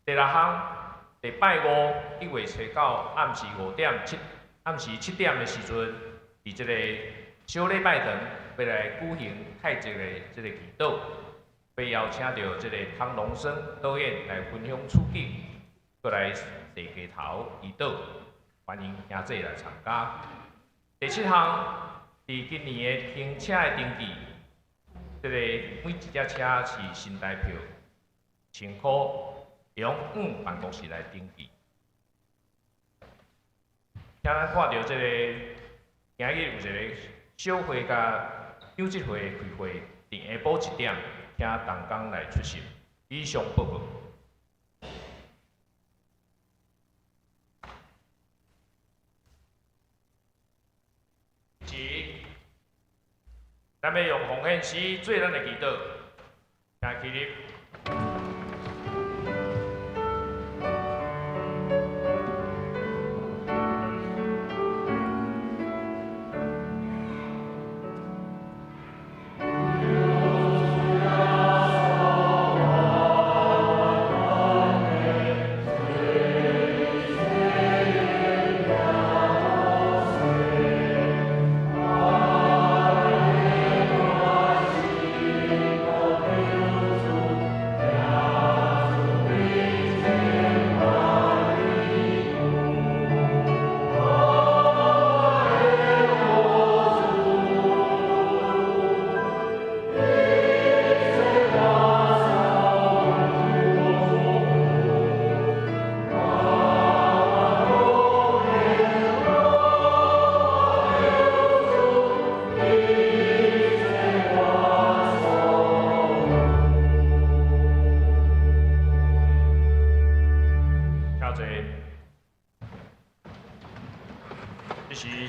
第六项，礼拜五1月初9暗时5点7，暗时7点的时阵，伫这个小礼拜堂欲来举行太极的这个祈祷，欲邀请著这个汤龙生导演来分享处境，阁来坐街头祈祷，欢迎兄弟来参加。第七项，伫今年的停车的登记，这个每一只车是新台票1000箍，用往办公室来登记。请咱看著这个今日有一个小会佮长执会开会，伫下晡1点，请同工来出席。以上报告。一，咱欲用奉献诗做咱的祈祷，请起立。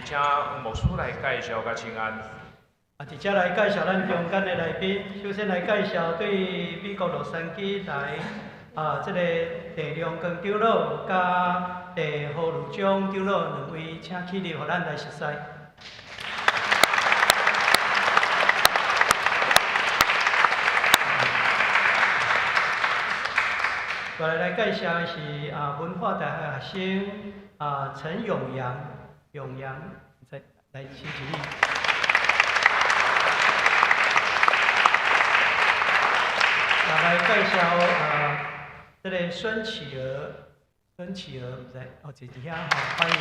请黄牧师来介绍佮请安。伫遮来介绍咱中间的来宾，首先来介绍对美国洛杉矶来这个郑良光长老佮郑何如章长老两位，请起立，予咱来熟似。过来来介绍的是文化大学学生陈永阳，永阳，再来请起立。来介绍这个孙启儿，孙启儿毋知哦，伫遐吼，欢迎。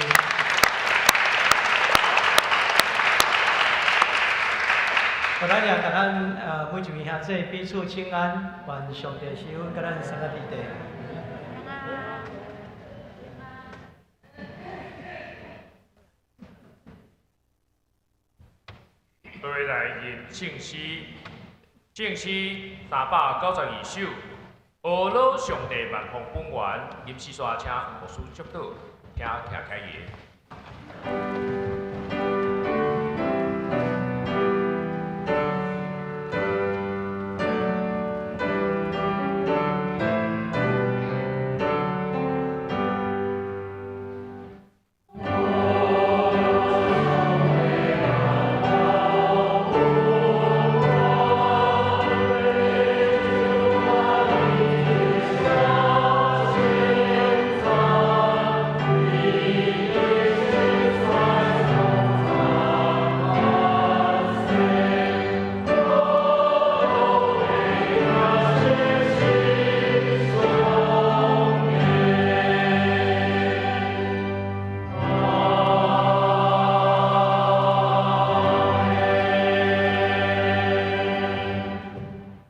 我咱也共咱每一位兄弟彼此请安，愿上帝赐福佮咱三个弟弟。各位来吟圣诗，圣诗392首，阿罗上帝万方本源，吟诗煞请牧师祝祷，请徛开言。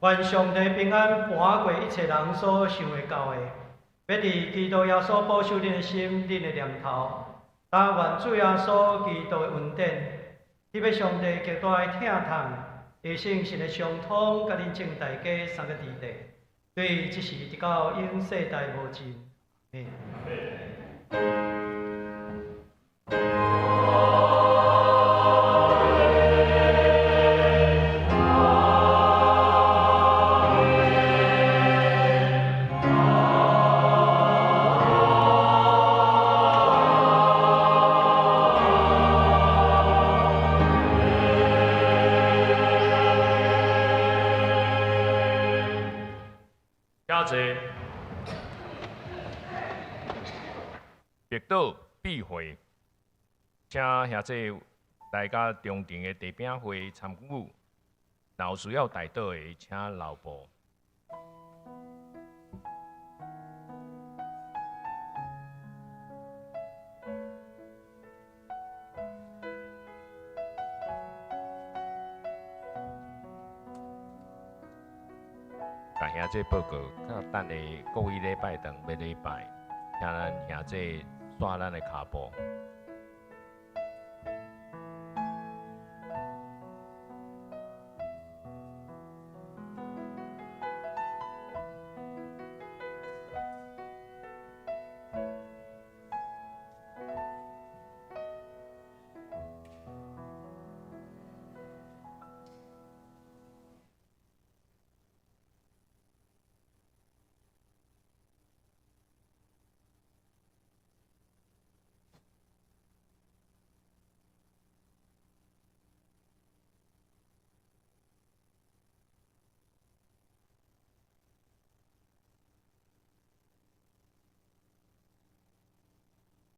愿上帝平安跋过一切人所想會到的，欲佇基督耶穌保守恁的心、恁的念頭。但願主耶穌基督的恩典，彼欲上帝極大的疼痛，伊聖神的相通，佮恁眾大家三个弟弟，對這時直到永世代無盡。阿們。兄弟，默祷闭会，请兄弟来到中庭的地饼会参与，若有需要代祷的，请留步。共兄弟报告，等下国语礼拜堂欲礼拜，请咱兄弟煞咱的跤步。